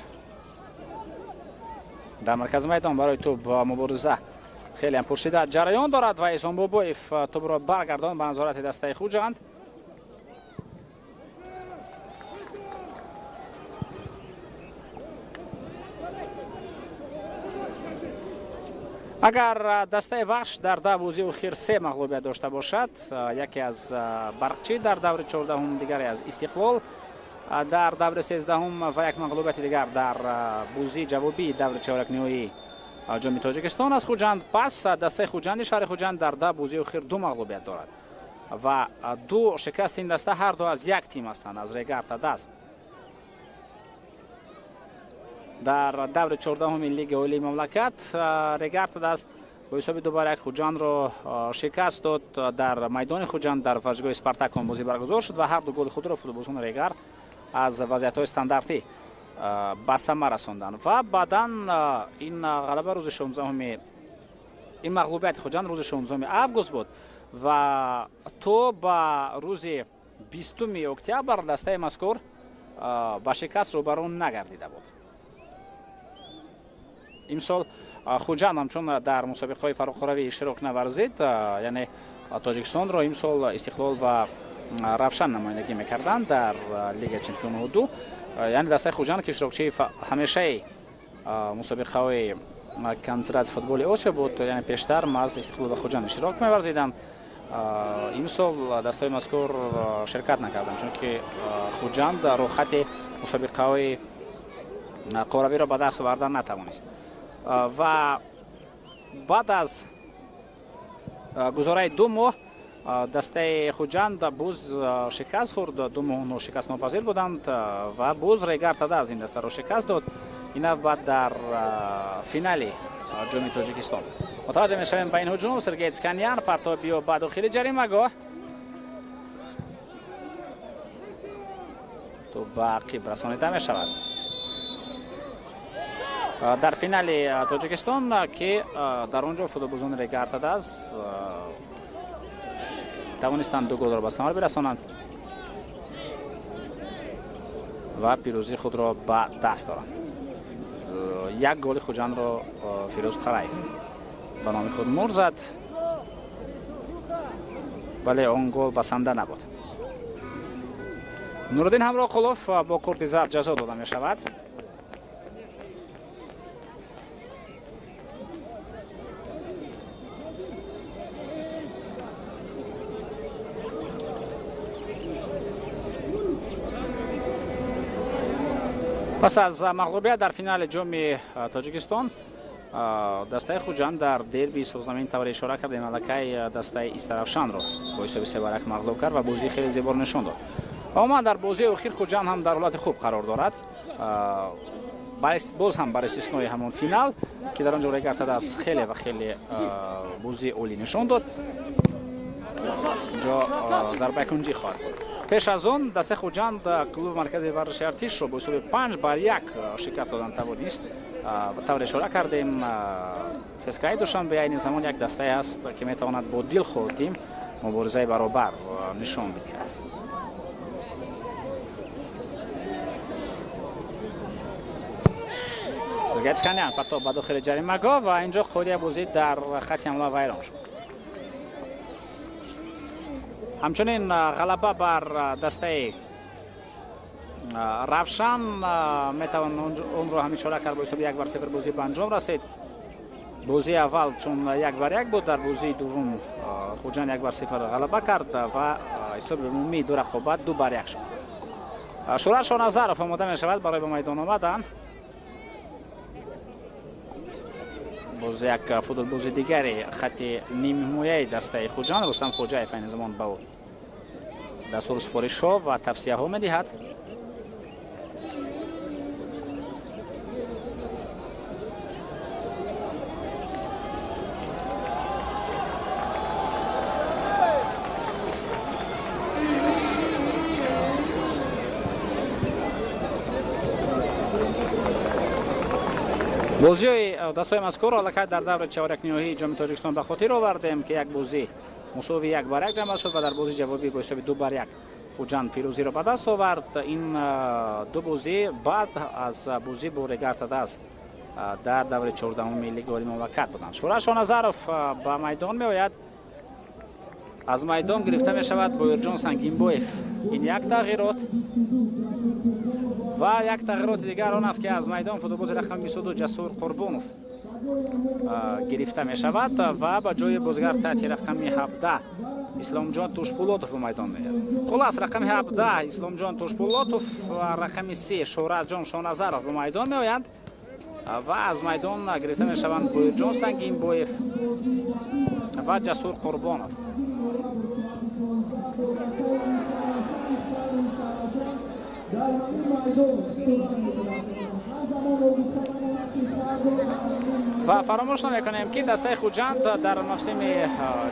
дар маркази майдон барои тӯб мубориза хеле ҳам пуршиддат ҷараён дорад ва Эҳсон Бобоев тӯбро баргардонд ба назорати дастаи Хуҷанд. Агар дастаи Вахш дар 10 бозии охир 3 мағлубият дошта бошад, яке аз Барқчӣ дар даври 14-ум, дигаре аз Истиқлол дар даври 13-ум ва як мағлубияти дигар дар бозии ҷавобии даври чорякниҳоии ҷоми Тоҷикистон аз Хуҷанд, пас дастаи Хуҷанди шаҳри Хуҷанд дар 10 бозии охир 2 мағлубият дорад ва 2 шикасти ин даста ҳар ду аз як тим ҳастанд, аз Регар ТадАЗ. Дар даври 14-уми лигаи олии мамлакат Регар ТадАЗ бо ҳисоби 2-1 Хуҷандро шикаст дод. Дар майдони Хуҷанд дар варзишгоҳи Спартак он бозӣ баргузор шуд ва ҳар ду голи худро футболбозони Регар аз вазъиятҳои стандартӣ ба самар расонданд ва баъдан ин ғалаба рӯзи 16-уми, ин мағлубияти Хуҷанд рӯзи 16 август буд ва то ба рӯзи 20 октябр дастаи мазкур ба шикаст рӯбарӯ нагардида буд. Имсол Хуҷанд ҳамчун дар мусобиқаҳои фароқоравӣ иштирок наварзид, яъне Тоҷикистонро имсол Истиқлол ва Равшан намояндагӣ мекарданд дар Лигаи чемпионҳо 2. Яъне дастаи Хуҷанд, ки иштирокчии ҳамешаи мусобиқаҳои конфедератсияи футболи Осиё буд. Яъне пештар маҳз Истиқлол ва Хуҷанд иштирок меварзиданд. Имсол дастаҳои мазкур ширкат накарданд, чунки Хуҷанд рӯхати мусобиқаҳои қоравиро ба даст овардан натавонист. Ва баъд аз гузораи 2 моҳ дастаи Хуҷанд боз шикаст хӯрд. 2 моҳ онҳо шикастнопазир буданд ва боз Регар ТадАЗ ин дастаро шикаст дод. Ин навбат дар финали ҷоми Тоҷикистон. Мутаваҷҷеҳ мешавем ба ин ҳуҷум. Сергей Цканян партобиё ба дохили ҷаримагоҳ, тӯб ба ақиб расонида мешавад. Дар финали Тоҷикистон, ки дар он ҷо футболбозони Регар ТадАЗ тавонистанд 2 голро ба самар бирасонанд ва пирӯзии худро ба даст доранд. 1 голи Хуҷандро Фирӯз Қараев ба номи худ мур зад, вале он гол басанда набуд. Нуриддин Ҳамроқулов бо корти зард ҷазо дода мешавад. Пас аз мағлубият дар финали ҷоми Тоҷикистон дастаи Хуҷанд дар дерби созамин тавре ишора кардем, аллакай дастаи Истаравшанро бо ҳисоби 3-1 мағлуб кард ва бозии хеле зеборо нишон дод. Ва умуман дар бозии охир Хуҷанд ҳам дар ҳолати хуб қарор дорад. Боз ҳам бар истиснои ҳамон финал, ки дар он ҷо Регар ТадАЗ хеле ва хеле бозии олӣ нишон дод. Инҷо зарбаи кунҷӣ хоҳад буд. Пеш аз он дастаи Хуҷанд клуби маркази варзиши Артишро бо ҳисоби 5-1 шикаст додан тавонист. Тавре ишора кардем, ЦСКАи Душанбе айни замон як дастае аст, ки метавонад бо дилхоҳ тим муборизаи баробар нишон бидиҳад. Сергей Цканян партоб ба дохили ҷаримагоҳ ва инҷо қоидаи бозӣ дар хати ҳамла вайрон шуд. Ҳамчунин ғалаба бар дастаи Равшан метавон онро ҳам ишора кард, бо ҳисоби 1-0 бозӣ ба анҷом расид. Бозии аввал чун 1-1 буд, дар бозии дуввум Хуҷанд 1-0 ғалаба кард ва ҳисоби умумии ду рақобат 2-1 шуд. Шӯрат Шоназаров омода мешавад барои ба майдон омадан. Боз як футболбози дигари хати нимҳимояи дастаи Хуҷанд Рустам Хоҷаев айни замон ба ӯ дастуру супоришҳо ва тавсияҳо медиҳад. Бозиҳои дастаҳои мазкурро аллакай дар даври чорякниҳоии ҷоми Тоҷикистон ба хотир овардем, ки як бозӣ мусовии 1-1 ҷамъ шуд ва дар бозии ҷавобӣ бо ҳисоби 2-1 Хуҷанд пирӯзиро ба даст овард. Ин ду бозӣ баъд аз бозӣ бо Регар ТадАЗ дар даври 14-уми лиги олии мамлакат буданд. Шӯрат Шоназаров ба майдон меояд. Аз майдон гирифта мешавад Боирҷон Сангинбоев. Ин як тағйирот ва як тағйироти дигар он аст, ки аз майдон футболбози рақами 22 Ҷасур Қурбонов гирифта мешавад ва ба ҷои бозигар таҳти рақами 17 Исломҷон Тушпулотов ба майдон меояд. Хулас рақами 17 Исломҷон Тушпулотов ва рақами 3 Шӯратҷон Шоназаров ба майдон меоянд ва аз майдон гирифта мешаванд Боирҷон Сангинбоев ва Ҷасур Қурбонов. Ва фаромӯш намекунем, ки дастаи Хуҷанд дар мавсими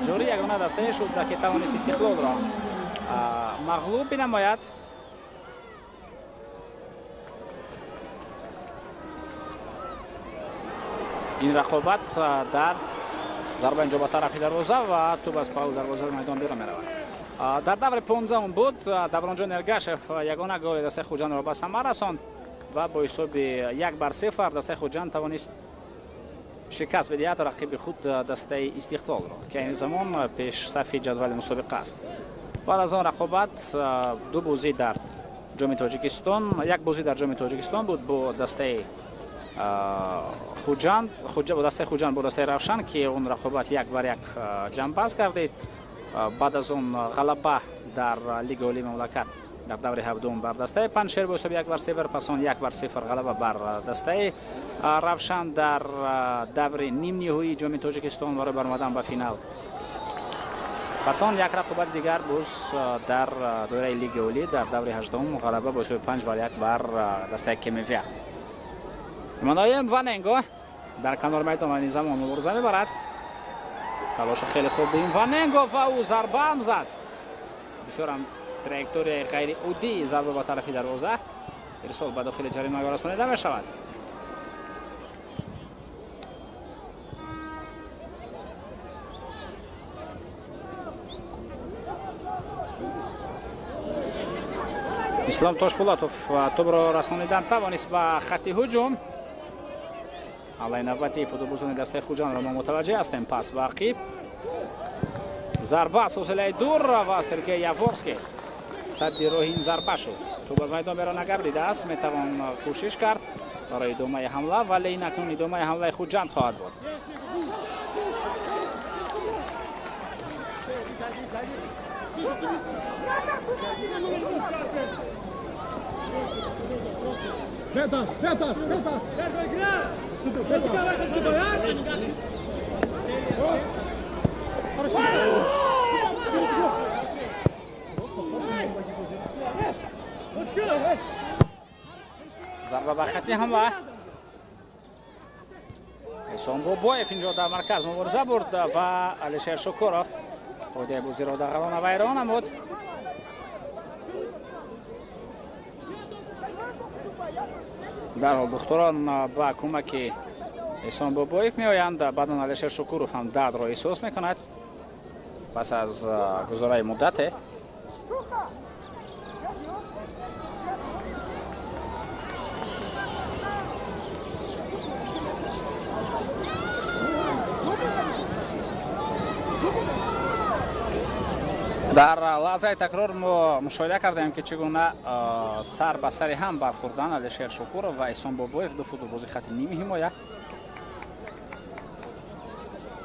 ҷорӣ ягона дастае шуд, ки тавонист Истиқлолро мағлуб бинамояд. Ин рақобат дар зарба инҷо ба тарафи дарвоза ва тӯб аз паҳлӯи дарвозаи майдон берун меравад. Дар даври 15 буд Давронҷон Эргашев ягона голи дастаи Хуҷандро ба самар расонд ва бо ҳисоби 1-0 дастаи Хуҷанд тавонист шикаст бидиҳад рақиби худ дастаи Истиқлолро, ки айни замон пешсафи ҷадвали мусобиқа аст. Баъд аз он рақобат ду бозӣ дар ҷоми Тоҷикистон, як бозӣ дар ҷоми Тоҷикистон буд бо дастаи Хуҷанд, бо дастаи Хуҷанд, бо дастаи Равшан, ки он рақобат 1-1 ҷамъбаст гардид. Баъд аз он ғалаба дар Лигаи Олии мамлакат дар даври ҳабдум бар дастаи Панҷшер бо ҳисоби 1-0, пас он 1-0 ғалаба бар дастаи Равшан дар даври нимниҳоии Ҷоми Тоҷикистон барои баромадан ба финал. Пас он як рақобати дигар боз дар доираи Лигаи Олӣ дар даври ҳаждум ғалаба бо ҳисоби 5-1 бар дастаи Кемевия. Эммануэл Ваненго дар канори майдон ва ин замон мубориза мебарад. Талоши хеле хуб Ваненго ва ӯ зарба ҳам зад. Бисёрам траекторияи ғайриоддии зарба ба тарафи дарвоза. Ирсол ба дохили ҷаримагоҳ расонида мешавад. Ислом Тошпулатов тӯбро расонидан тавонист ба хатти ҳуҷум. Ҳамлаи навбатии футболбозони дастаи Хуҷандро мо мутаваҷҷеҳ ҳастем. Пас ба ақиб, зарба аз фосилаи дур ва Сергей Яворский садди роҳи ин зарба шуд. Тӯб аз майдон берун нагардидааст, метавон кӯшиш кард барои идомаи ҳамла, вале ин акнун идомаи ҳамлаи Хуҷанд хоҳад буд. Зарба ба хати ҳамла. Эҳсон Бобоев инҷо дар марказ мубориза бурд ва Алишер Шукуров қоидаи бозиро дағалона вайрон намуд. Дарҳол духтурон ба кӯмаки Эҳсон Бобоев меоянд. Баъдан Алишер Шукуров ҳам дардро эҳсос мекунад пас аз гузораи муддате. Дар лаҳзаи такрор мо мушоҳида кардем, ки чӣ гуна сар ба сари ҳам бархӯрдан Алишер Шукуров ва Эҳсон Бобоев, ду футболбози хати ними ҳимоя.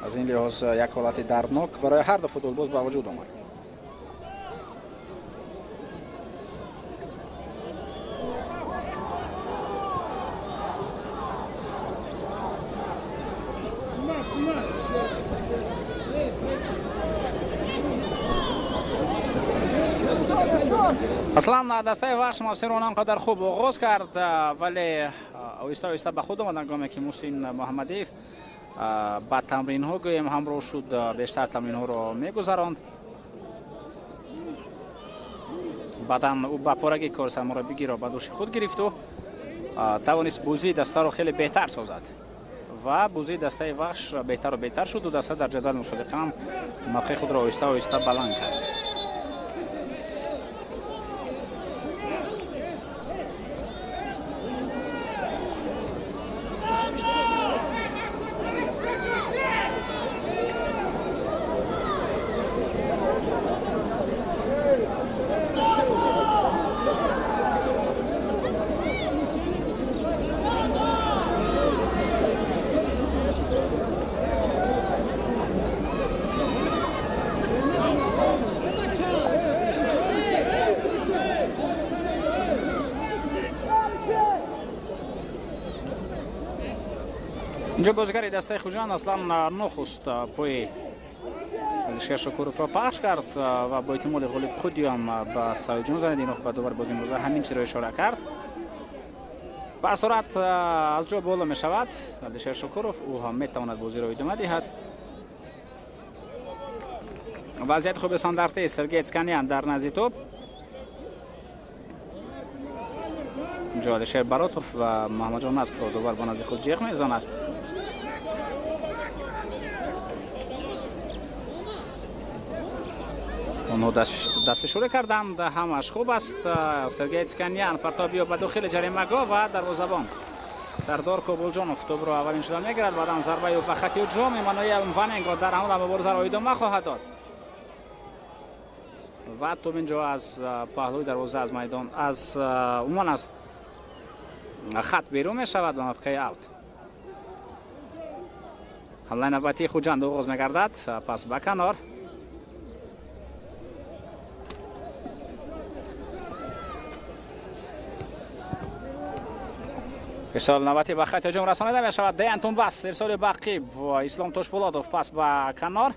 Аз ин лиҳоз як ҳолати дарднок барои ҳар ду футболбоз ба вуҷуд омад. Аслан дастаи Вахш мавсимро он қадар хуб оғоз кард, вале оҳиста оҳиста ба худ омад ҳангоме ки Муҳсин Муҳаммадиев ба тамринҳо гӯем ҳамроҳ шуд, бештар тамринҳоро мегузаронд. Баъдан ӯ ба порагӣ кори сармураббигиро ба дӯши худ гирифту тавонист бозии дастаро хеле беҳтар созад ва бозии дастаи Вахш беҳтару беҳтар шуду даста дар ҷадвали мусобиқа ҳам мавқеи худро оҳиста оҳиста баланд кард. Инҷо бозигари дастаи Хуҷанд аслан нохуст пои Алишер Шукуровро пахш кард ва бо эҳтимоли ғолиб худиам ба Саидҷон Зайниддинов ба довари бозии имрӯза ҳамин чизро ишора кард. Ба сурат аз ҷо боло мешавад Алишер Шукуров, ӯ ҳам метавонад бозиро идома диҳад. Вазъияти хуби стандарти Сергей Цканян дар назди топ. Инҷо Алишер Баротов ва Муҳаммадҷон Назковро довар ба назди худ ҷиғ мезанад. Онҳо дастфишурӣ карданд, ҳамаш хуб аст. Сергей Цканян партоби ба дохили ҷаримагоҳ ва дарвозабон Сардор Кобулҷонов тӯбро аввалин шуда мегирад. Баъдан зарбаи ба хати ҳуҷум Эммануэл Ваненго дар ҳамла муборизаро идома хоҳад дод ва тӯб инҷо аз паҳлӯи дарвоза аз майдон аз умуман аз хат берун мешавад ба мавқеи аут. Ҳамлаи навбатии Хуҷанд оғоз мегардад. Пас ба канор. Ирсоли навбатӣ ба хати ҳуҷум расонида мешавад. Деян Тумбас, ирсоли бақиб Ислом Тошбулодов, пас ба канор.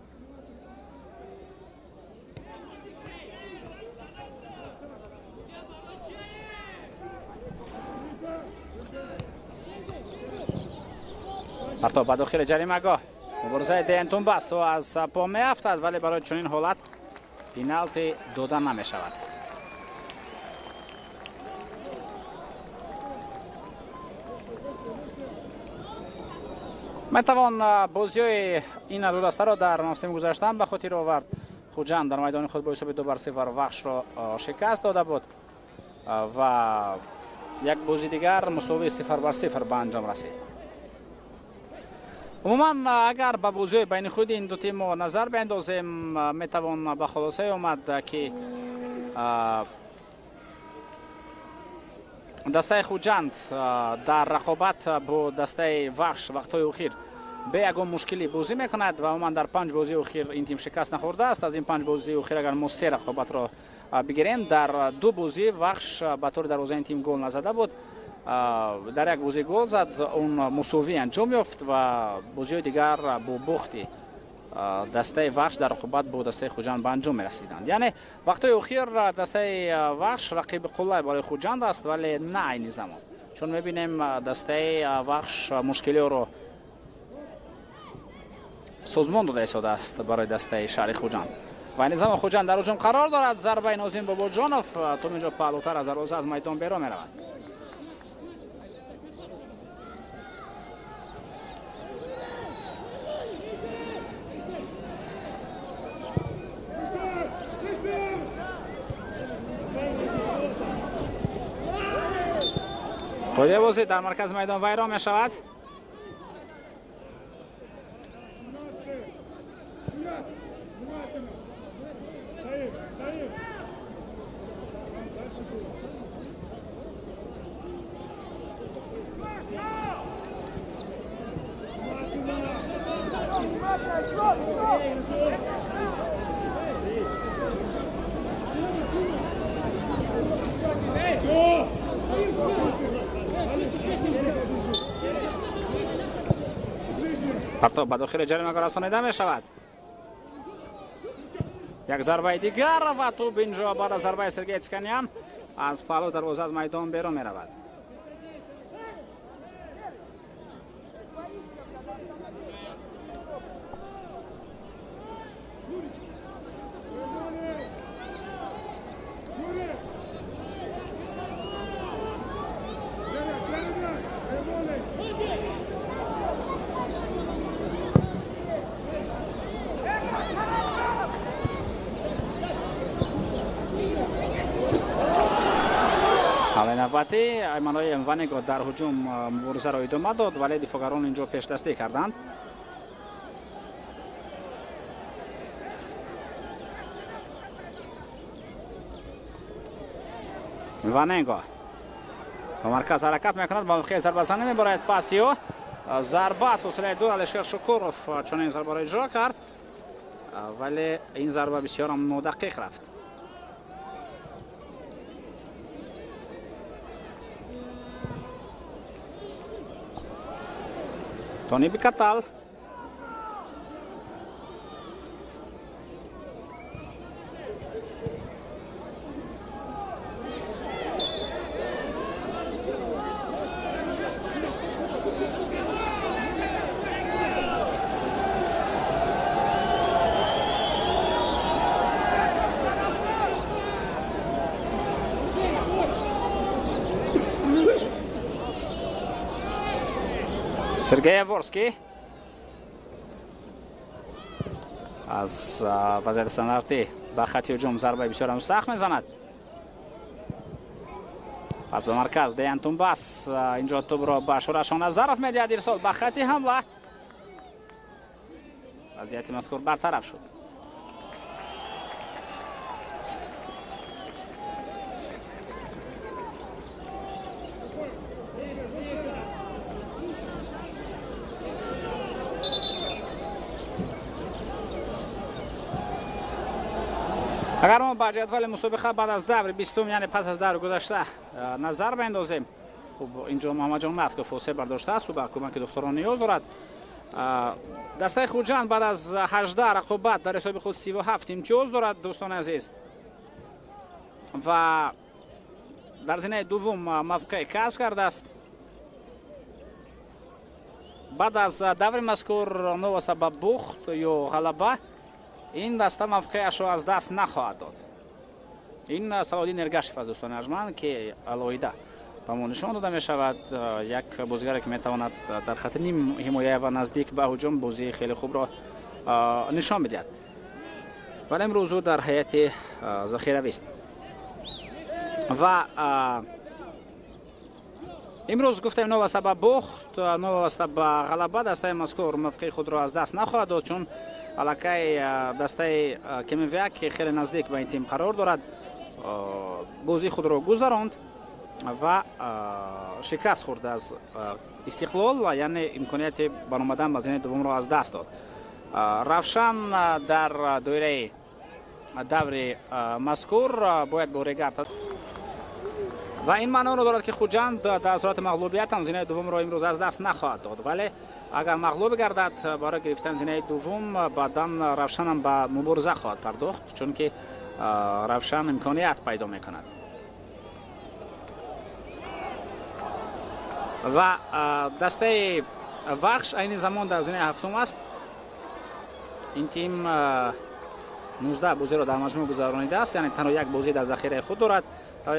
Партоб ба дохили ҷаримагоҳ. Муборизаи Деян Тумбас аз по меафтад, вале барои чунин ҳолат пеналти дода намешавад. Метавон бозиҳои ин ду дастаро дар мавсими гузаштан ба хотир овард. Хуҷанд дар майдони худ бо ҳисоби 2-0 Вахшро шикаст дода буд ва як бози дигар мусовии 0-0 ба анҷом расид. Умуман агар ба бозиҳои байни худи ин ду тим назар биандозем, метавон ба хулосае омад, ки дастаи Хуҷанд дар рақобат бо дастаи Вахш вақтҳои охир бе ягон мушкилӣ бозӣ мекунад ва умуман дар 5 бозии охир ин тим шикаст нахӯрдааст. Аз ин 5 бозии охир агар мо 3 рақобатро бигирем, дар 2 бозӣ Вахш ба тури дарвозаи ин тим гол назада буд. Дар як бозӣ гол зад, он мусовӣ анҷом ёфт ва бозиҳои дигар бо бохти дастаи Вахш дар рақобат бо дастаи Хуҷанд ба анҷом мерасиданд. Яъне вақтҳои охир дастаи Вахш рақиби қуллай барои Хуҷанд аст, вале на айни замон, чун мебинем дастаи Вахш мушкилиҳоро созмон дода истодааст барои дастаи шаҳри Хуҷанд. Ва айни замон Хуҷанд дар ҳуҷум қарор дорад. Зарбаи Нозим Бобоҷонов то инҷо паҳлӯтар аз дарвоза аз майдон берун меравад. Қоидаи бозӣ дар маркази майдон вайрон мешавад. Партоб ба дохили ҷаримагоҳ расонида мешавад. Як зарбаи дигар ва тӯб инҷо баъд аз зарбаи Сергей Циканян аз паҳлӯи дарвоза аз майдон берун меравад. Навбатӣ Айманои Ванего дар ҳуҷум муборизаро идома дод, вале дифоъгарон инҷо пешдастӣ карданд. Ванего ба марказ ҳаракат мекунад, ба мавқеи зарбазанӣ мебарад. Паси ӯ зарба аз фосилаи дур Алишер Шукуров чунин зарбаро иҷро кард, вале ин зарба бисёрам нодақиқ рафт. Тони Бикатал. Сергей Яворский аз вазъияти стандартӣ ба хати ҳуҷум зарбаи бисёрам сахт мезанад. Пас ба марказ Деян Тумбас инҷо тӯбро ба Шӯрашон Назаров медиҳад. Ирсол ба хати ҳамла. Вазъияти мазкур бартараф шуд. Агар мо ба ҷадвали мусобиқа баъд аз даври 20, яъне пас аз даври гузашта назар биандозем, хуб, инҷо Муҳаммадҷон Насков фосила бардоштааст, ба кӯмаки духтарон ниёз дорад. Дастаи Хуҷанд баъд аз 18 рақобат дар ҳисоби худ 37 имтиёз дорад, дӯстони азиз, ва дар зинаи дуввум мавқеъ касб кардааст. Баъд аз даври мазкур новаста ба бухт ё ғалаба ин даста мавқеашро аз даст нахоҳад дод. Ин Салоҳиддин Эргашев аст, дӯстони арҷманд, ки алоҳида ба мо нишон дода мешавад, як бозигаре ки метавонад дар хати ним ҳимоя ва наздик ба ҳуҷум бозии хеле хубро нишон бидиҳад, вале имрӯз ӯ дар ҳайати захиравист. Ва имрӯз гуфтем, новаста ба бухт, новаста ба ғалаба, дастаи мазкур мавқеи худро аз даст нахоҳад дод, чун аллакай дастаи КМВА, ки хеле наздик ба ин тим қарор дорад, бозии худро гузаронд ва шикаст хӯрд аз Истиқлол, яъне имконияти баромадан ба зинаи дуввумро аз даст дод. Равшан дар доираи даври мазкур бояд бо Регарта, ва ин маъноро дорад, ки Хуҷанд дар сурати мағлубият ҳам зинаи дуввумро имрӯз аз даст нахоҳад дод, вале агар мағлуб гардад, барои гирифтани зинаи дуввум баъдан Равшанам ба мубориза хоҳад пардохт, чунки Равшан имконият пайдо мекунад. Ва дастаи Вахш айни замон дар зинаи ҳафтум аст. Ин тим 19 бозиро дар маҷмӯъ гузаронидааст, яъне танҳо як бозӣ дар захираи худ дорад,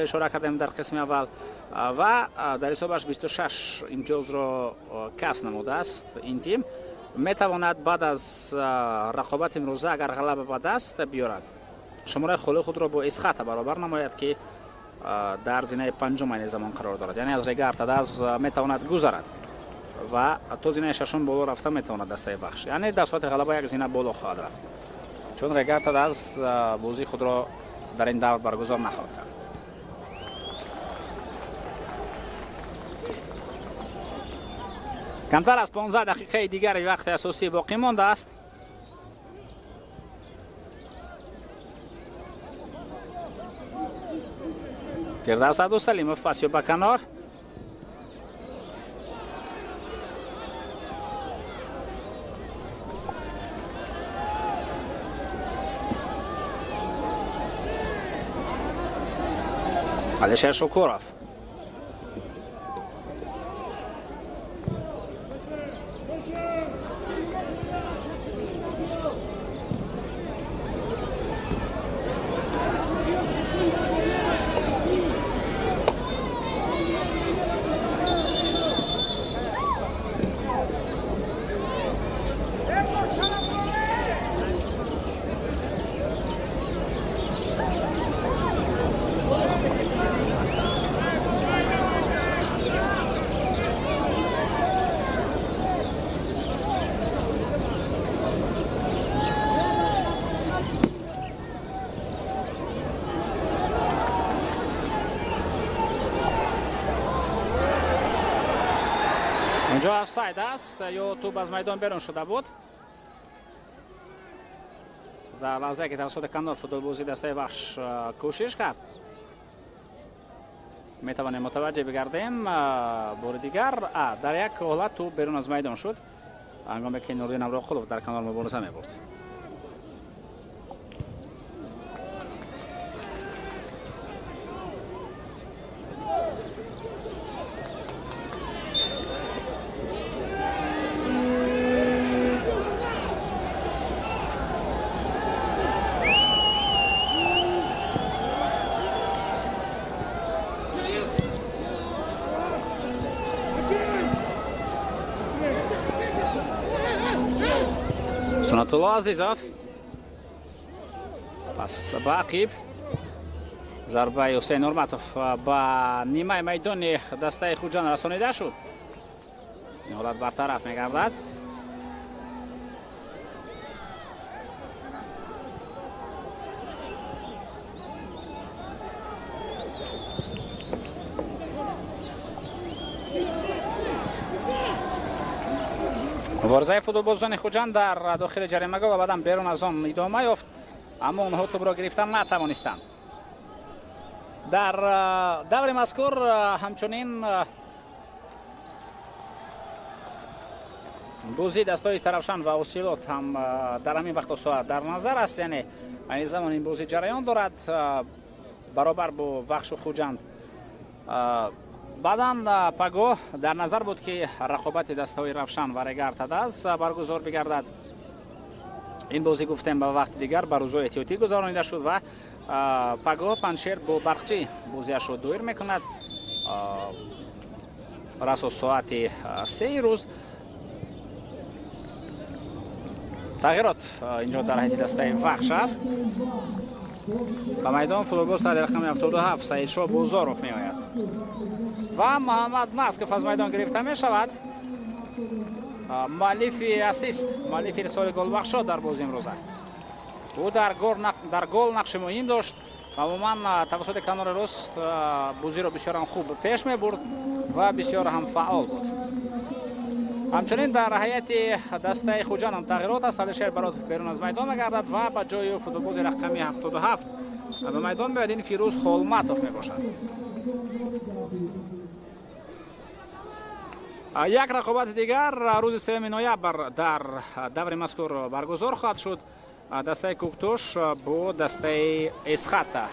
ишора кардем дар қисми аввал, ва дар ҳисобаш 26 имтиёзро касб намудааст. Ин тим метавонад баъд аз рақобати имрӯза, агар ғалаба ба даст биёрад, шумораи холи худро бо Исхата баробар намояд, ки дар зинаи панҷум айни замон қарор дорад, яъне аз Регарта метавонад гузарад ва то зинаи шашум боло рафта метавонад дастаи Вахш, яъне дар сурати ғалаба як зина боло хоҳад рафт, чун Регарта аз бозии худро дар ин давр баргузор нахоҳад кард. Камтар аз 15 дақиқаи дигари вақти асосӣ боқӣ мондааст. Фирдавс Абдусалимов пас ё ба канор. Алишер Шукуров. Инҷо офсайд аст ё тӯб аз майдон берун шуда буд. Дар лаҳзае ки тавассути канор футболбозии дастаи Вахш кӯшиш кард, метавонем мутаваҷҷеҳ бигардем бори дигар. Дар як ҳолат тӯб берун аз майдон шуд, ҳангоме ки Нуриддин Аброқулов дар канор мубориза мебурд. Сунатулло Азизов пас ба ақиб, зарбаи Ҳусейн Нурматов ба нимаи майдони дастаи Хуҷанд расонида шуд. Ин ҳолат бартараф мегардад. Муборизаи футболбозони Хуҷанд дар дохили ҷаримагоҳ ва баъдан берун аз он идома ёфт. Аммо онҳо тӯбро гирифтан натавонистанд. Дар даври мазкур ҳамчунин бозии дастҳои Тарафшан ва Осилот ҳам дар ҳамин вақту соат дар назар аст. Яъне айни замон ин бозӣ ҷараён дорад баробар бо Вахшу Хуҷанд. Баъдан пагоҳ дар назар буд, ки рақобати дастҳои Равшан ва Регар Тадаз баргузор бигардад. Ин бозӣ гуфтем ба вақти дигар ба рӯзҳои эҳтиётӣ гузаронида шуд ва пагоҳ Панҷшер бо Барқчӣ бозиашро доир мекунад расо соати 3 рӯз. Тағйирот инҷо дар ҳайати дастаи Вахш аст. Ба майдон футболбоз таҳти рақами 77 Саидшоҳ Бозоров меояд ва Муҳаммад Насков аз майдон гирифта мешавад. Муаллифи ассист, муаллифи ирсоли голбахшо дар бозии имрӯза. Ӯ дар гол нақши муҳим дошт ва умуман тавассути канори рост бозиро бисёр ҳам хуб пеш мебурд ва бисёр ҳам фаъол буд. Ҳамчунин дар ҳайати дастаи Хуҷанд ҳам тағйирот аст. Алишер Баротов берун аз майдон мегардад ва ба ҷои футболбози рақами 77 ба майдон меояд. Ин Фирӯз Холматов мебошад. Як рақобати дигар рӯзи 3 ноябр дар даври мазкур баргузор хоҳад шуд. Дастаи Кӯктош бо дастаи Эсхата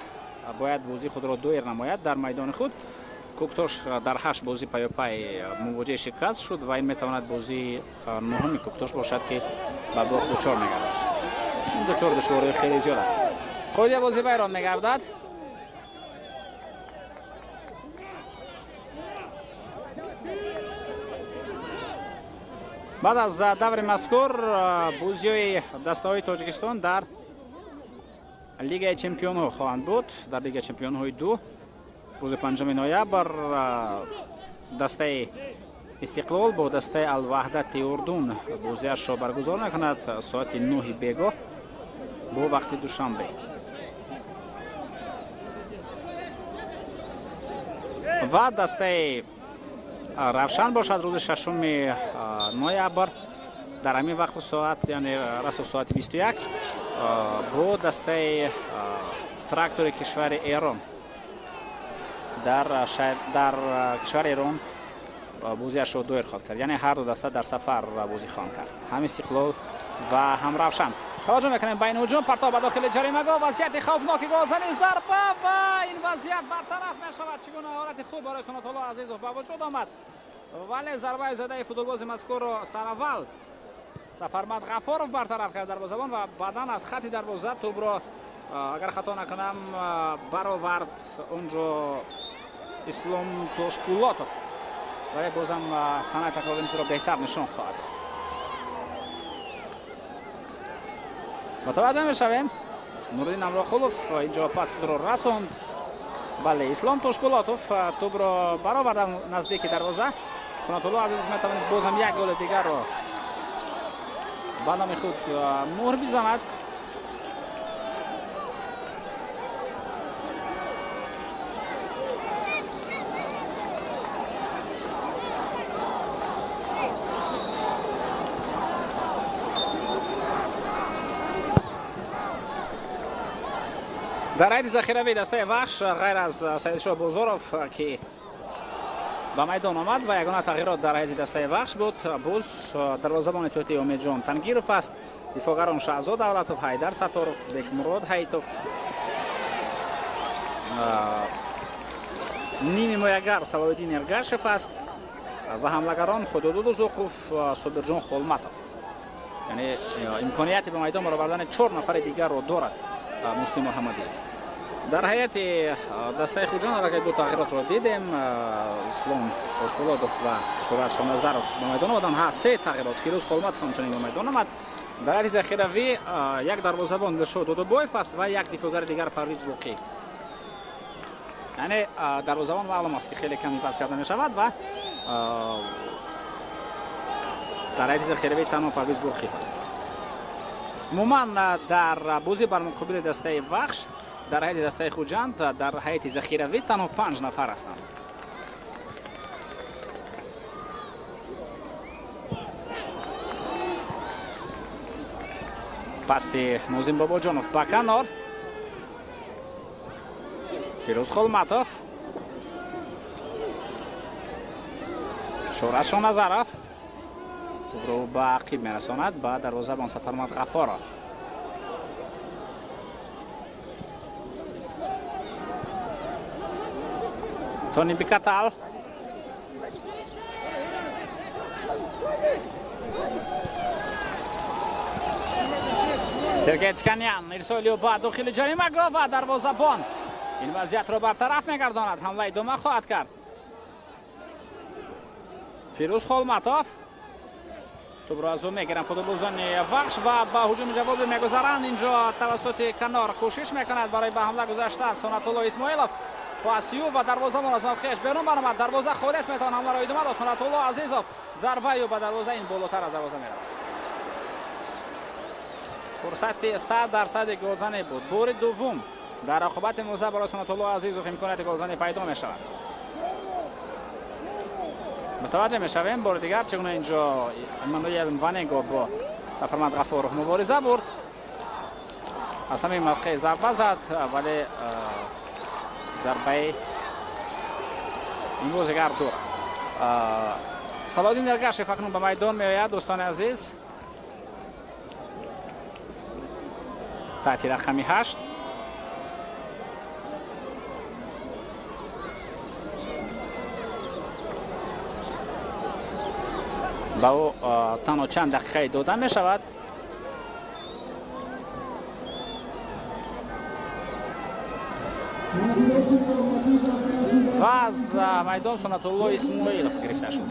бояд бозии худро доир намояд дар майдони худ. Кӯктош дар 8 бозӣ паёпай мувоҷеҳи шикаст шуд ва ин метавонад бозии нуҳуми Кӯктош бошад, ки ба бохт дучор мегардад. Ин дучор душвории хеле зиёд аст. Қоидаи бозӣ вайрон мегардад. Баъд аз даври мазкур бозиҳои дастаҳои Тоҷикистон дар Лигаи чемпионҳо хоҳанд буд. Дар Лигаи чемпионҳои 2 рӯзи 5 ноябр дастаи Истиқлол бо дастаи Алваҳдати Урдун бозиашро баргузор мекунад соати 9 бегоҳ бо вақти Душанбе. Ва дастаи Равшан бошад рӯзи 6 ноябр дар ҳамин вақту соат, яъне расо соати 21 бо дастаи Трактори кишвари Эрон дар кишвари Эрон бозиашро доир хоҳад кард. Яъне ҳар ду даста дар сафар бозӣ хоҳанд кард, ҳам Истиқлол ва ҳам Равшан. Таваҷҷӯҳ мекунем ба ин ҳуҷум. Партов ба дохили ҷаримагоҳ, вазъияти хавфноки голзанӣ, зарба ва ин вазъият бартараф мешавад. Чӣ гуна ҳолати хуб барои Сунатулло Азизов ба вуҷуд омад, вале зарбаи задаи футболбози мазкурро сараввал Сафармад Ғафоров бартараф кард дарвозабон ва баъдан аз хати дарвоза тӯбро, агар хато накунам, баровард онҷо Ислом Тошпулотов. Вале бозам санаи такроринишро беҳтар нишон хоҳад дод. Мутаваҷҷӯҳ мешавем, Нуриддин Амроқулов инҷо пас худро расонд. Бале, Ислом Тошпулотов тӯбро баровард наздики дарвоза. Сунатулло Азизов метавонист бозам як голи дигарро ба номи худ муҳр бизанад. Дар ҳайати захиравии дастаи Вахш ғайр аз Саидшоҳ Бозоров, ки ба майдон омад ва ягона тағйирот дар ҳайати дастаи Вахш буд, боз дарвозабони тӯтии Умедҷон Тангиров аст. Дифоъгарон Шаҳзод Давлатов, Ҳайдар Сатторов, Бекмурод Ҳайтов, ним ҳимоягар Салоҳиддин Эргашев аст ва ҳамлагарон Худодуд Узуқов, Собирҷон Холматов. Яъне имконияти ба майдон баровардани 4 нафари дигарро дорад Муслим Муҳаммадиев. Дар ҳайати дастаи Хуҷанд аллакай ду тағйиротро дидем. Ислом Тошпулотов ва Шӯҳрат Шоназаров ба майдон омаданд. Ҳа, 3 тағйирот. Фирӯз Холматов ҳамчунин ба майдон омад. Дар ҳайати захиравӣ як дарвозабон Дилшод Додобоев аст ва як дифоъгари дигар Парвиз Боқиев. Яъне дарвозабон маълум аст, ки хеле кам иваз карда мешавад ва дар ҳайати захиравӣ танҳо Парвиз Боқиев аст. Умуман дар бозӣ бар муқобили дастаи Вахш дар ҳайати дастаи Хуҷанд дар ҳайати захиравӣ танҳо 5 нафар ҳастанд. Паси Нозим Бобоҷонов ба канор. Фирӯз Холматов. Шӯҳрат Шоназаров тӯбро ба ақиб мерасонад ба дарвозабон Сафармад Ғафоров. Тони Бикатал. Сергей Цканян ирсоли ӯ ба дохили ҷаримагоҳ ва дарвозабон ин вазъиятро бартараф мегардонад. Ҳамла идома хоҳад кард. Фирӯз Холматов тӯбро аз ӯ мегиранд футболбозони Вахш ва ба ҳуҷуми ҷавобӣ мегузаранд. Инҷо тавассути канор кӯшиш мекунад барои ба ҳамла гузаштан Сонатулло Исмоилов. Пасию ва дарвозабон аз мавқеаш берун баромад. Дарвоза холӣ аст, метавон ҳамларо идома дод. Сонатулло Азизов зарбаю ба дарвоза, ин болотар аз дарвоза меравад. Фурсати 100% голзанӣ буд. Бори дуввум дар рақобати имрӯза барои Сонатулло Азизов имконияти голзанӣ пайдо мешавад. Мутаваҷҷеҳ мешавем бори дигар чӣ гуна инҷо Эммануел Мваненго бо Сафармад Ғафуров мубориза бурд. Аз ҳамин мавқеъ зарба зад, вале зарбаи ин бозигар дур. Салоҳиддин Эргашев акнун ба майдон меояд. Дӯстони азиз, таҳти рақами 8. Ба ӯ танҳо чанд дақиқае дода мешавад. Ва аз майдон Сонатулло Исмоилов гирифта шуд.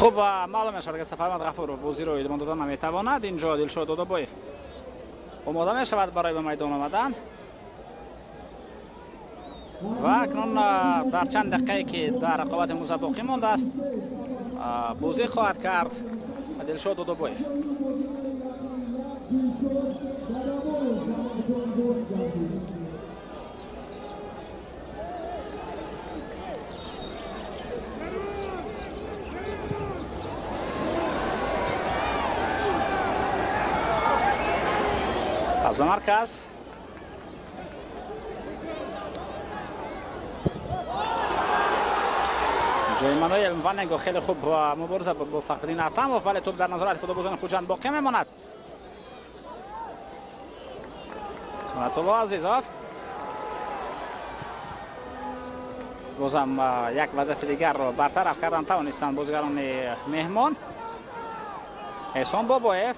Хуб, маълум мешавад ки Сафармад Ғафуров бозиро идома дода наметавонад. Инҷо Дилшод Додобоев омода мешавад барои ба майдон омадан ва акнун дар чанд дақиқае ки дар рақобати имрӯза боқӣ мондааст бозӣ хоҳад кард Дилшод Додобоев. Пас ба марказ. Ҷои Мануэл Мваненго хеле хуб мубориза буд бо Фахриддин Атамов, вале тӯб дар назорати футболбозони Хуҷанд боқӣ мемонад. Сонатулло Азизов бозам як вазъияти дигарро бартараф кардан тавонистанд бозигарони меҳмон. Эҳсон Бобоев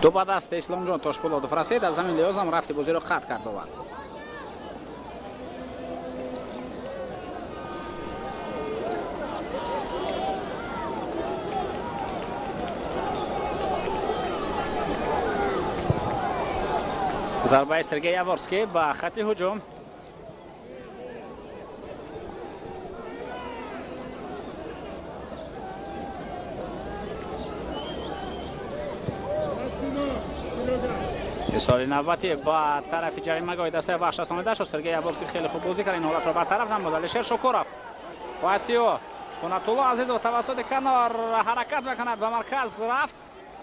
тӯб ба дасти Исломҷон Тошпулодов расид. Аз ҳамин лиҳозам рафти бозиро қатъ кард овард. Зарбаи Сергей Яворский ба хати ҳуҷум. Ирсоли навбатӣ ба тарафи ҷаримагоҳи дастаи Вахш расонида шуд. Сергей Яворский хеле хуб бозӣ кард, ин ҳолатро бартараф намуд. Алишер Шукуров пасио Сонатулло Азизов тавассути канор ҳаракат мекунад, ба марказ рафт.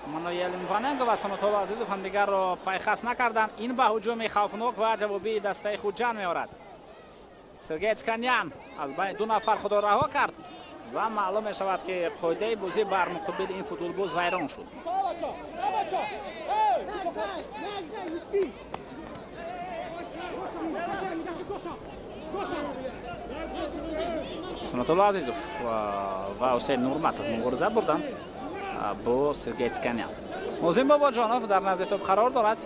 Мануэл Мваненго ва Сонатулло Азизов ҳамдигарро пайхаст накарданд. Ин ба ҳуҷуми хавфнок ва ҷавобии дастаи Хуҷанд меорад. Сергей Цканян аз байни ду нафар худро раҳо кард ва маълум мешавад ки қоидаи бозӣ бар муқобили ин футболбоз вайрон шуд. Сунатулло Азизов ва Ҳусейн Нурматов мубориза бурданд бо Сергей Цканян. Нозим Бобоҷонов дар назди топ қарор дорад.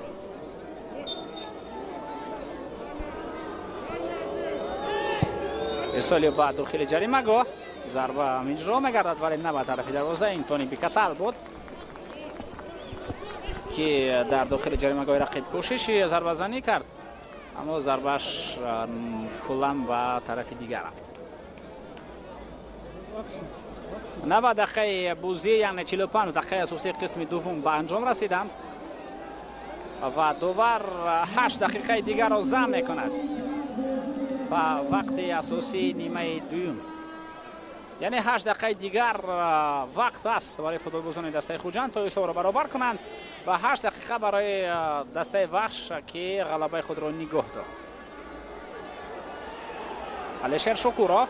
Ирсоли ба дохили ҷаримагоҳ, зарба иҷро мегардад, вале на ба тарафи дарвоза. Ин Тони Бикатал буд, ки дар дохили ҷаримагоҳи рақиб кӯшиши зарбазанӣ кард, аммо зарбааш куллан ба тарафи дигар рафт. 90 дақиқаи бозӣ, яъне 45 дақиқаи асосии қисми дуввум ба анҷом расиданд ва довар 8 дақиқаи дигарро зам мекунад ба вақти асосии нимаи дуюм. Яъне 8 дақиқаи дигар вақт аст барои футболбозони дастаи Хуҷанд то ҳисобро баробар кунанд ва 8 дақиқа барои дастаи Вахш, ки ғалабаи худро нигоҳ дорад. Алишер Шукуров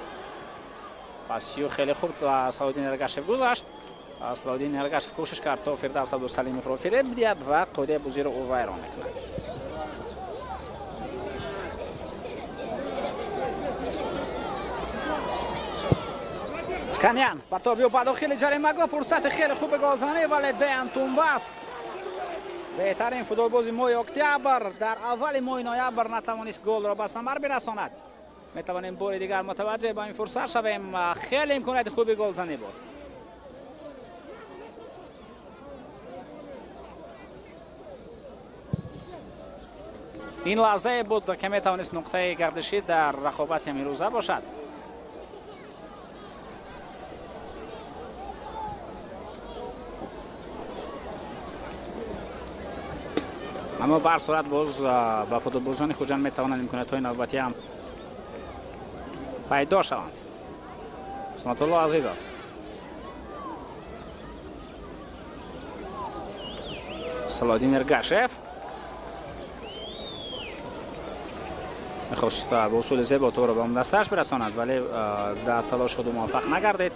пасиё хеле хуб ба Салоҳиддин Эргашев гузашт. Салоҳиддин Эргашев кӯшиш кард то Фирдавс Абдусалимовро фиреб диҳад ва қоидаи бозиро ӯ вайрон мекунад. Цканян партобиё ба дохили ҷаримагоҳ, фурсати хеле хуби голзанӣ, вале Деян Тумбас, беҳтарин футболбози моҳи октябр, дар аввали моҳи ноябр натавонист голро ба самар бирасонад. Метавонем бори дигар мутаваҷҷеҳ ба ин фурсат шавем. Хеле имконияти хуби голзанӣ буд. Ин лаҳзае буд, ки метавонист нуқтаи гардишӣ дар рақобати ҳамирӯза бошад. Аммо ба ҳар сурат боз ба футболбозони Хуҷанд метавонанд имкониятҳои навбатӣ ҳам пайдо шаванд. Сунатулло Азизов Салоҳиддин Эргашев мехост ба усули зебо тӯбро ба дасташ бирасонад, вале дар талош худ муваффақ нагардид.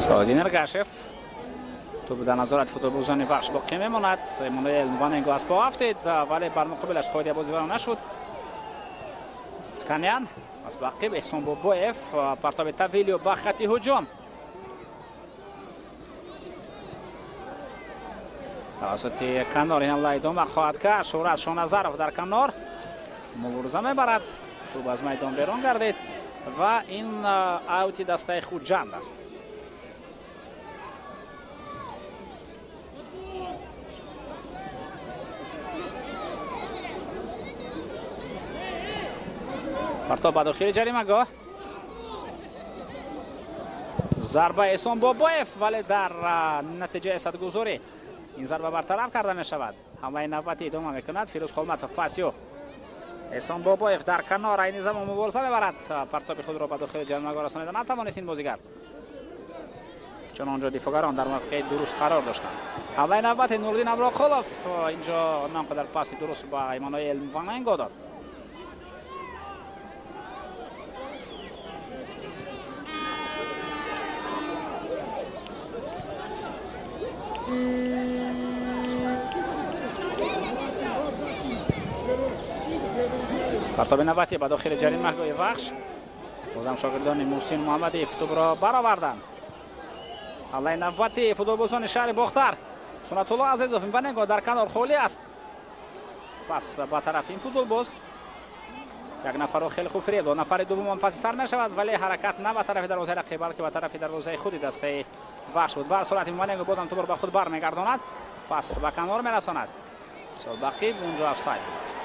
Салоҳиддин Эргашев тӯб дар назорати футболбозони Вахш боқӣ мемонад. Эммануэл Ваненго аз по афтид, вале бар муқобилаш қоидаи бозӣ вайрон нашуд. Цканян аз бақиб Эҳсон Бобоев, партоби Тавилио ба хати ҳуҷум тавассути канор. Ин ҳамла идома хоҳад кард. Шӯҳрат Шоназаров дар канор мубориза мебарад, тӯб аз майдон берун гардид ва ин аути дастаи Хуҷанд аст. Партоб ба дохили ҷаримагоҳ, зарба Эҳсон Бобоев, вале дар натиҷаи садгузорӣ ин зарба бартараф карда мешавад. Ҳамлаи навбатӣ идома мекунад. Фирӯз Холматов пасиё, Эҳсон Бобоев дар канор айни замон мубориза мебарад. Партоби худро ба дохили ҷаримагоҳ расонида натавонист ин бозигар, чун онҷо дифоъгарон дар мавқеи дуруст қарор доштанд. Ҳамлаи навбати Нуриддин Аброқулов инҷо на он қадар паси дуруст ба Эммануэл Ваненго дод. Партоби навбатӣ ба дохили ҷаримагоҳи Вахш, бозам шогирдони Муҳсин Муҳаммадиев тӯбро бароварданд. Ҳамлаи навбати футболбозони шаҳри Бохтар. Сунатулло Азизов, Ваненго дар канор холӣ аст. Пас ба тарафи ин футболбоз як нафарро хеле хуб фиреб дод. Нафари дуввум паси сар мешавад, вале ҳаракат на ба тарафи дарвозаи рақиб, балки ба тарафи дарвозаи худи дастаи Вахш буд. Ба сурати Ваненго бозам тӯбро ба худ бармегардонад, пас ба канор мерасонад. Солбақиб унҷо офсайд будааст.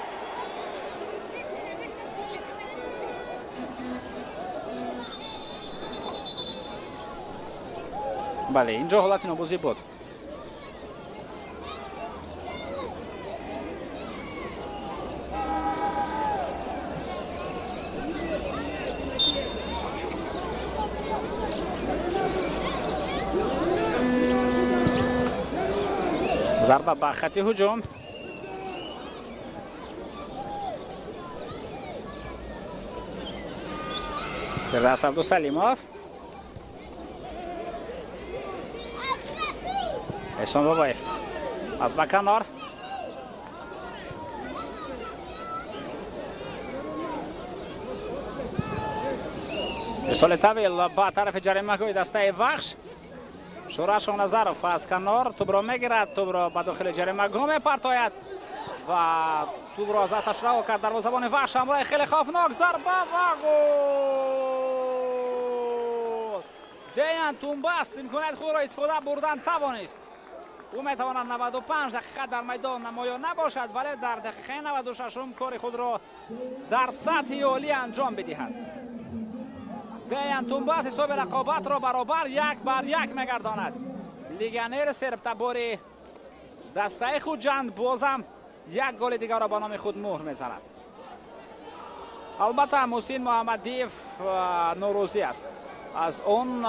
Бале, инҷо ҳолати нобозӣ буд. Зарба ба хати ҳуҷум. Фирдавс Абдусалимов. Эҳсон Бобоев аз ба канор. Ирсоли тавил ба тарафи ҷаримагоҳи дастаи Вахш. Шӯра Шоҳназаров аз канор тӯбро мегирад, тӯбро ба дохили ҷаримагоҳ мепартояд ва тӯбро аз дасташ раҳо кард дарвозабони Вахш. Ҳамлаи хеле хавфнок, зарба ва гол! Деян Тумбас имконияти худро истифода бурдан тавонист. Ӯ метавонад 95 дақиқа дар майдон намоён набошад, вале дар дақиқаи 96 кори худро дар сатҳи олӣ анҷом бидиҳад. Деян Тумбас ҳисоби рақобатро баробар 1-1 мегардонад. Легионери сербтабори дастаи Хуҷанд бозам як голи дигарро ба номи худ муҳр мезанад. Албатта Муҳсин Муҳаммадиев норозӣ аст аз он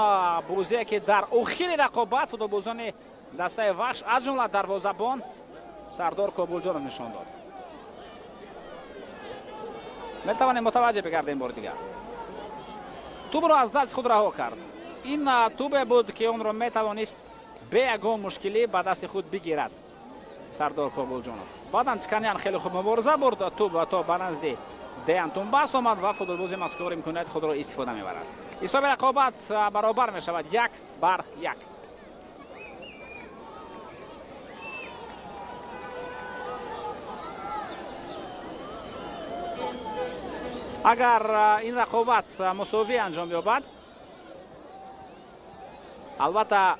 бозие ки дар охири рақобат футболбозони дастаи Вахш аз ҷумла дарвозабон Сардор Кобулҷонов нишон дод. Метавонем мутаваҷҷеҳ бигардем бори дигар. Тӯбро аз дасти худ раҳо кард. Ин тӯбе буд ки онро метавонист бе ягон мушкилӣ ба дасти худ бигирад Сардор Кобулҷонов. Баъдан Циканян хеле хуб мубориза бурд, тӯб то ба назди Деян Тумбас омад ва футболбози мазкур имконияти худро истифода мебарад. Ҳисоби рақобат баробар мешавад 1-1. Агар ин рақобат мусовӣ анҷом ёбад, албатта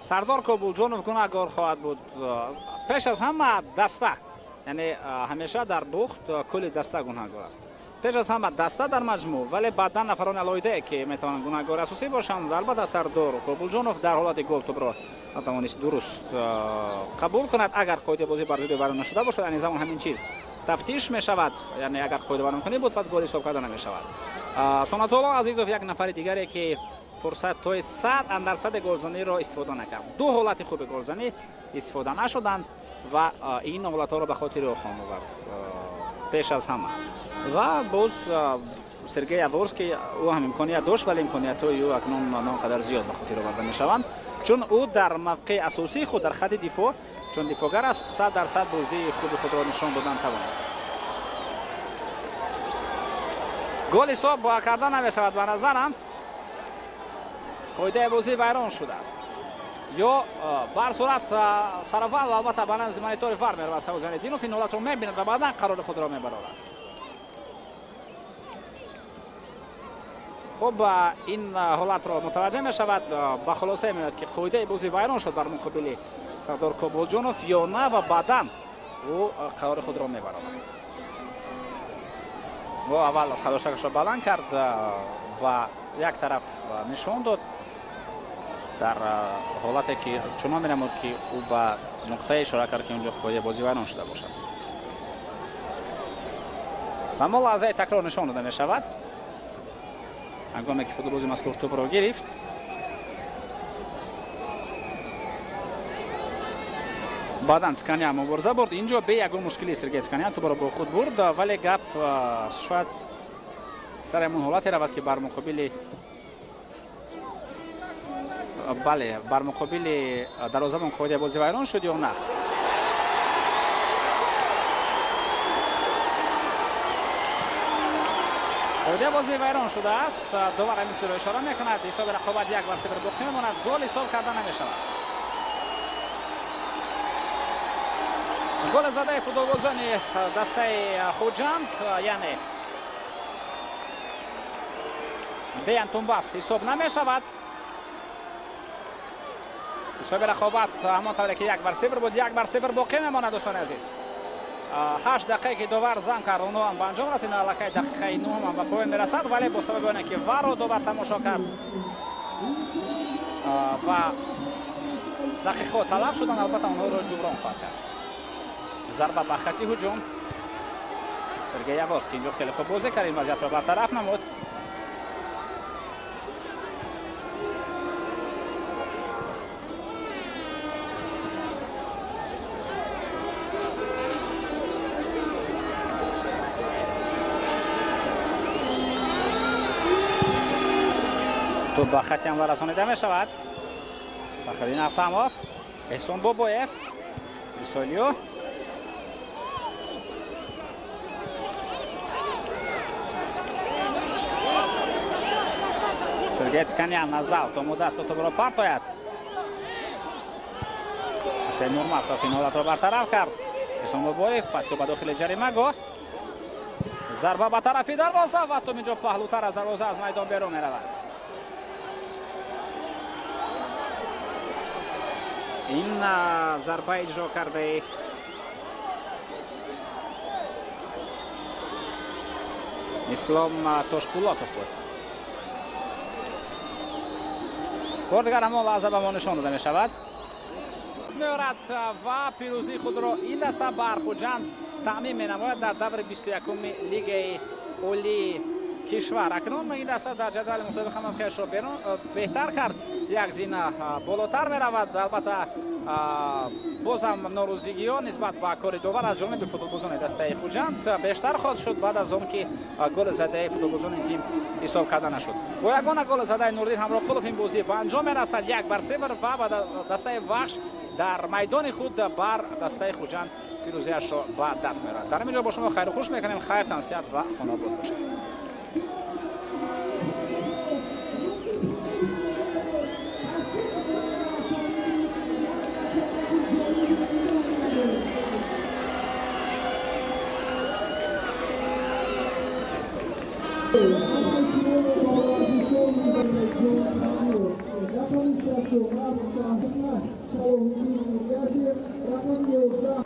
Сардор Кобулҷонов гунаҳгор хоҳад буд. Пеш аз ҳама даста, яъне ҳамеша дар бухт кулли даста гунаҳгор аст. Пеш аз ҳама даста дар маҷмӯъ, вале баъдан нафарони алоҳидае ки метавонанд гунаҳгори асосӣ бошанд. Албатта Сардор Кобулҷонов дар ҳолати гол тӯбро натавонист дуруст қабул кунад. Агар қоидаи бозӣ бар зидди вайрон нашуда бошад, яъне замон ҳамин чиз тафтиш мешавад, яъне агар қоида вайронкунӣ буд, пас гол ҳисоб карда намешавад. Сонатулло Азизов як нафари дигаре ки фурсатҳои 100% голзаниро истифода накард. Ду ҳолати хуби голзанӣ истифода нашуданд ва ин ҳолатҳоро ба хотири ӯ хоҳам овард пеш аз ҳама. Ва боз Сергей Яворский, ӯ ҳам имконият дошт, вале имкониятҳои ӯ акнун на он қадар зиёд ба хотир оварда мешаванд, чун ӯ дар мавқеи асосии худ дар хати дифоъ, чун дифоъгар аст, 100% бозии хуби худро нишон додан тавонист. Гол ҳисоб карда намешавад ба назарам. Қоидаи бозӣ вайрон шудааст. Ё бар сурат сараввал албатта ба назди монитори вар меравад Савзаниддинов, ин ҳолатро мебинад ва баъдан қарори худро мебарорад. Хуб, ин ҳолатро мутаваҷҷеҳ мешавад, ба хулосае меояд ки қоидаи бозӣ вайрон шуд бар муқобили Сардор Кобулҷонов ё на, ва баъдан ӯ қарори худро мебарорад. Ӯ аввал садошакашро баланд кард ва як тараф нишон дод дар ҳолате ки чунон менамуд ки ӯ ба нуқтае ишора кард ки онҷо қоидаи бозӣ вайрон шуда бошад. Аммо лаҳзаи такрор нишон дода мешавад. Ҳангоме ки футболбози мазкур тӯбро гирифт, баъдан Циканян мубориза бурд. Инҷо бе ягон мушкилӣ Сергей Циканян тӯбро бо худ бурд, вале гап шояд сари ҳамон ҳолате равад ки бар муқобили бале, бар муқобили дарвозабон қоидаи бозӣ вайрон шуд ё на. Қоидаи бозӣ вайрон шудааст. Довар ҳамин чизро ишора мекунад. Ҳисоби рақобат 1-0 боқӣ мемонад. Гол ҳисоб карда намешавад. Гол задаи футболбозони дастаи Хуҷанд, яъне Деян Тумбас ҳисоб намешавад. Ҳисоби рақобат ҳамон тавре ки 1-0 буд, 1-0 боқӣ мемонад. Дӯстони азиз, 8 дақиқае ки довар зам кард, онҳо ҳам ба анҷом расид. Аллакай дақиқаи 9 ҳам ба поён мерасад, вале бо сабаби оне ки варро довар тамошо кард ва дақиқаҳо талаф шуданд, албатта онҳоро ҷуброн хоҳад кард. Зарба ба хати ҳуҷум. Сергей Яворский инҷо хеле хуб бозӣ кард, ин вазъиятро бартараф намуд. Ба хати ҳамла расонида мешавад. Фахриддин Ахтамов, Эҳсон Бобоев, Исолиё. Сергей Цканян назад, омода аст топро партояд. Ҳусейн Нурматов ин ҳолатро бартараф кард. Эҳсон Бобоев пасро ба дохили ҷаримагоҳ. Зарба ба тарафи дарвоза ва топ инҷо паҳлӯтар аз дарвоза аз майдон берун меравад. Ин зарба иҷро кардаи Ислом Тошпулотов буд. Бор дигар ҳамон лаҳза ба мо нишон дода мешавад. Меорад ва пирӯзии худро ин даста бар Хуҷанд таъмин менамояд дар даври 21-уми лигаи олии кишвар. Акнун ин даста дар ҷадвали мусобиқа мавқеашро беҳтар кард, як зина болотар меравад. Албатта, боз ҳам норозигиҳо нисбат ба кори довар аз ҷониби футболбозони дастаи Хуҷанд бештар хоҳад шуд баъд аз он ки голи задаи футболбозони тим ҳисоб карда нашуд. Бо ягона голи задаи Нуриддин Ҳамроқулов ин бозӣ ба анҷом мерасад 1-0 ва ба дастаи Вахш дар майдони худ бар дастаи Хуҷанд пирӯзиашро ба даст меорад. Дар ҳамин ҷо бо шумо хайру хуш мекунем. Хайр, тансиҳат ва хонаобод бошед. رقم 67 رقم 11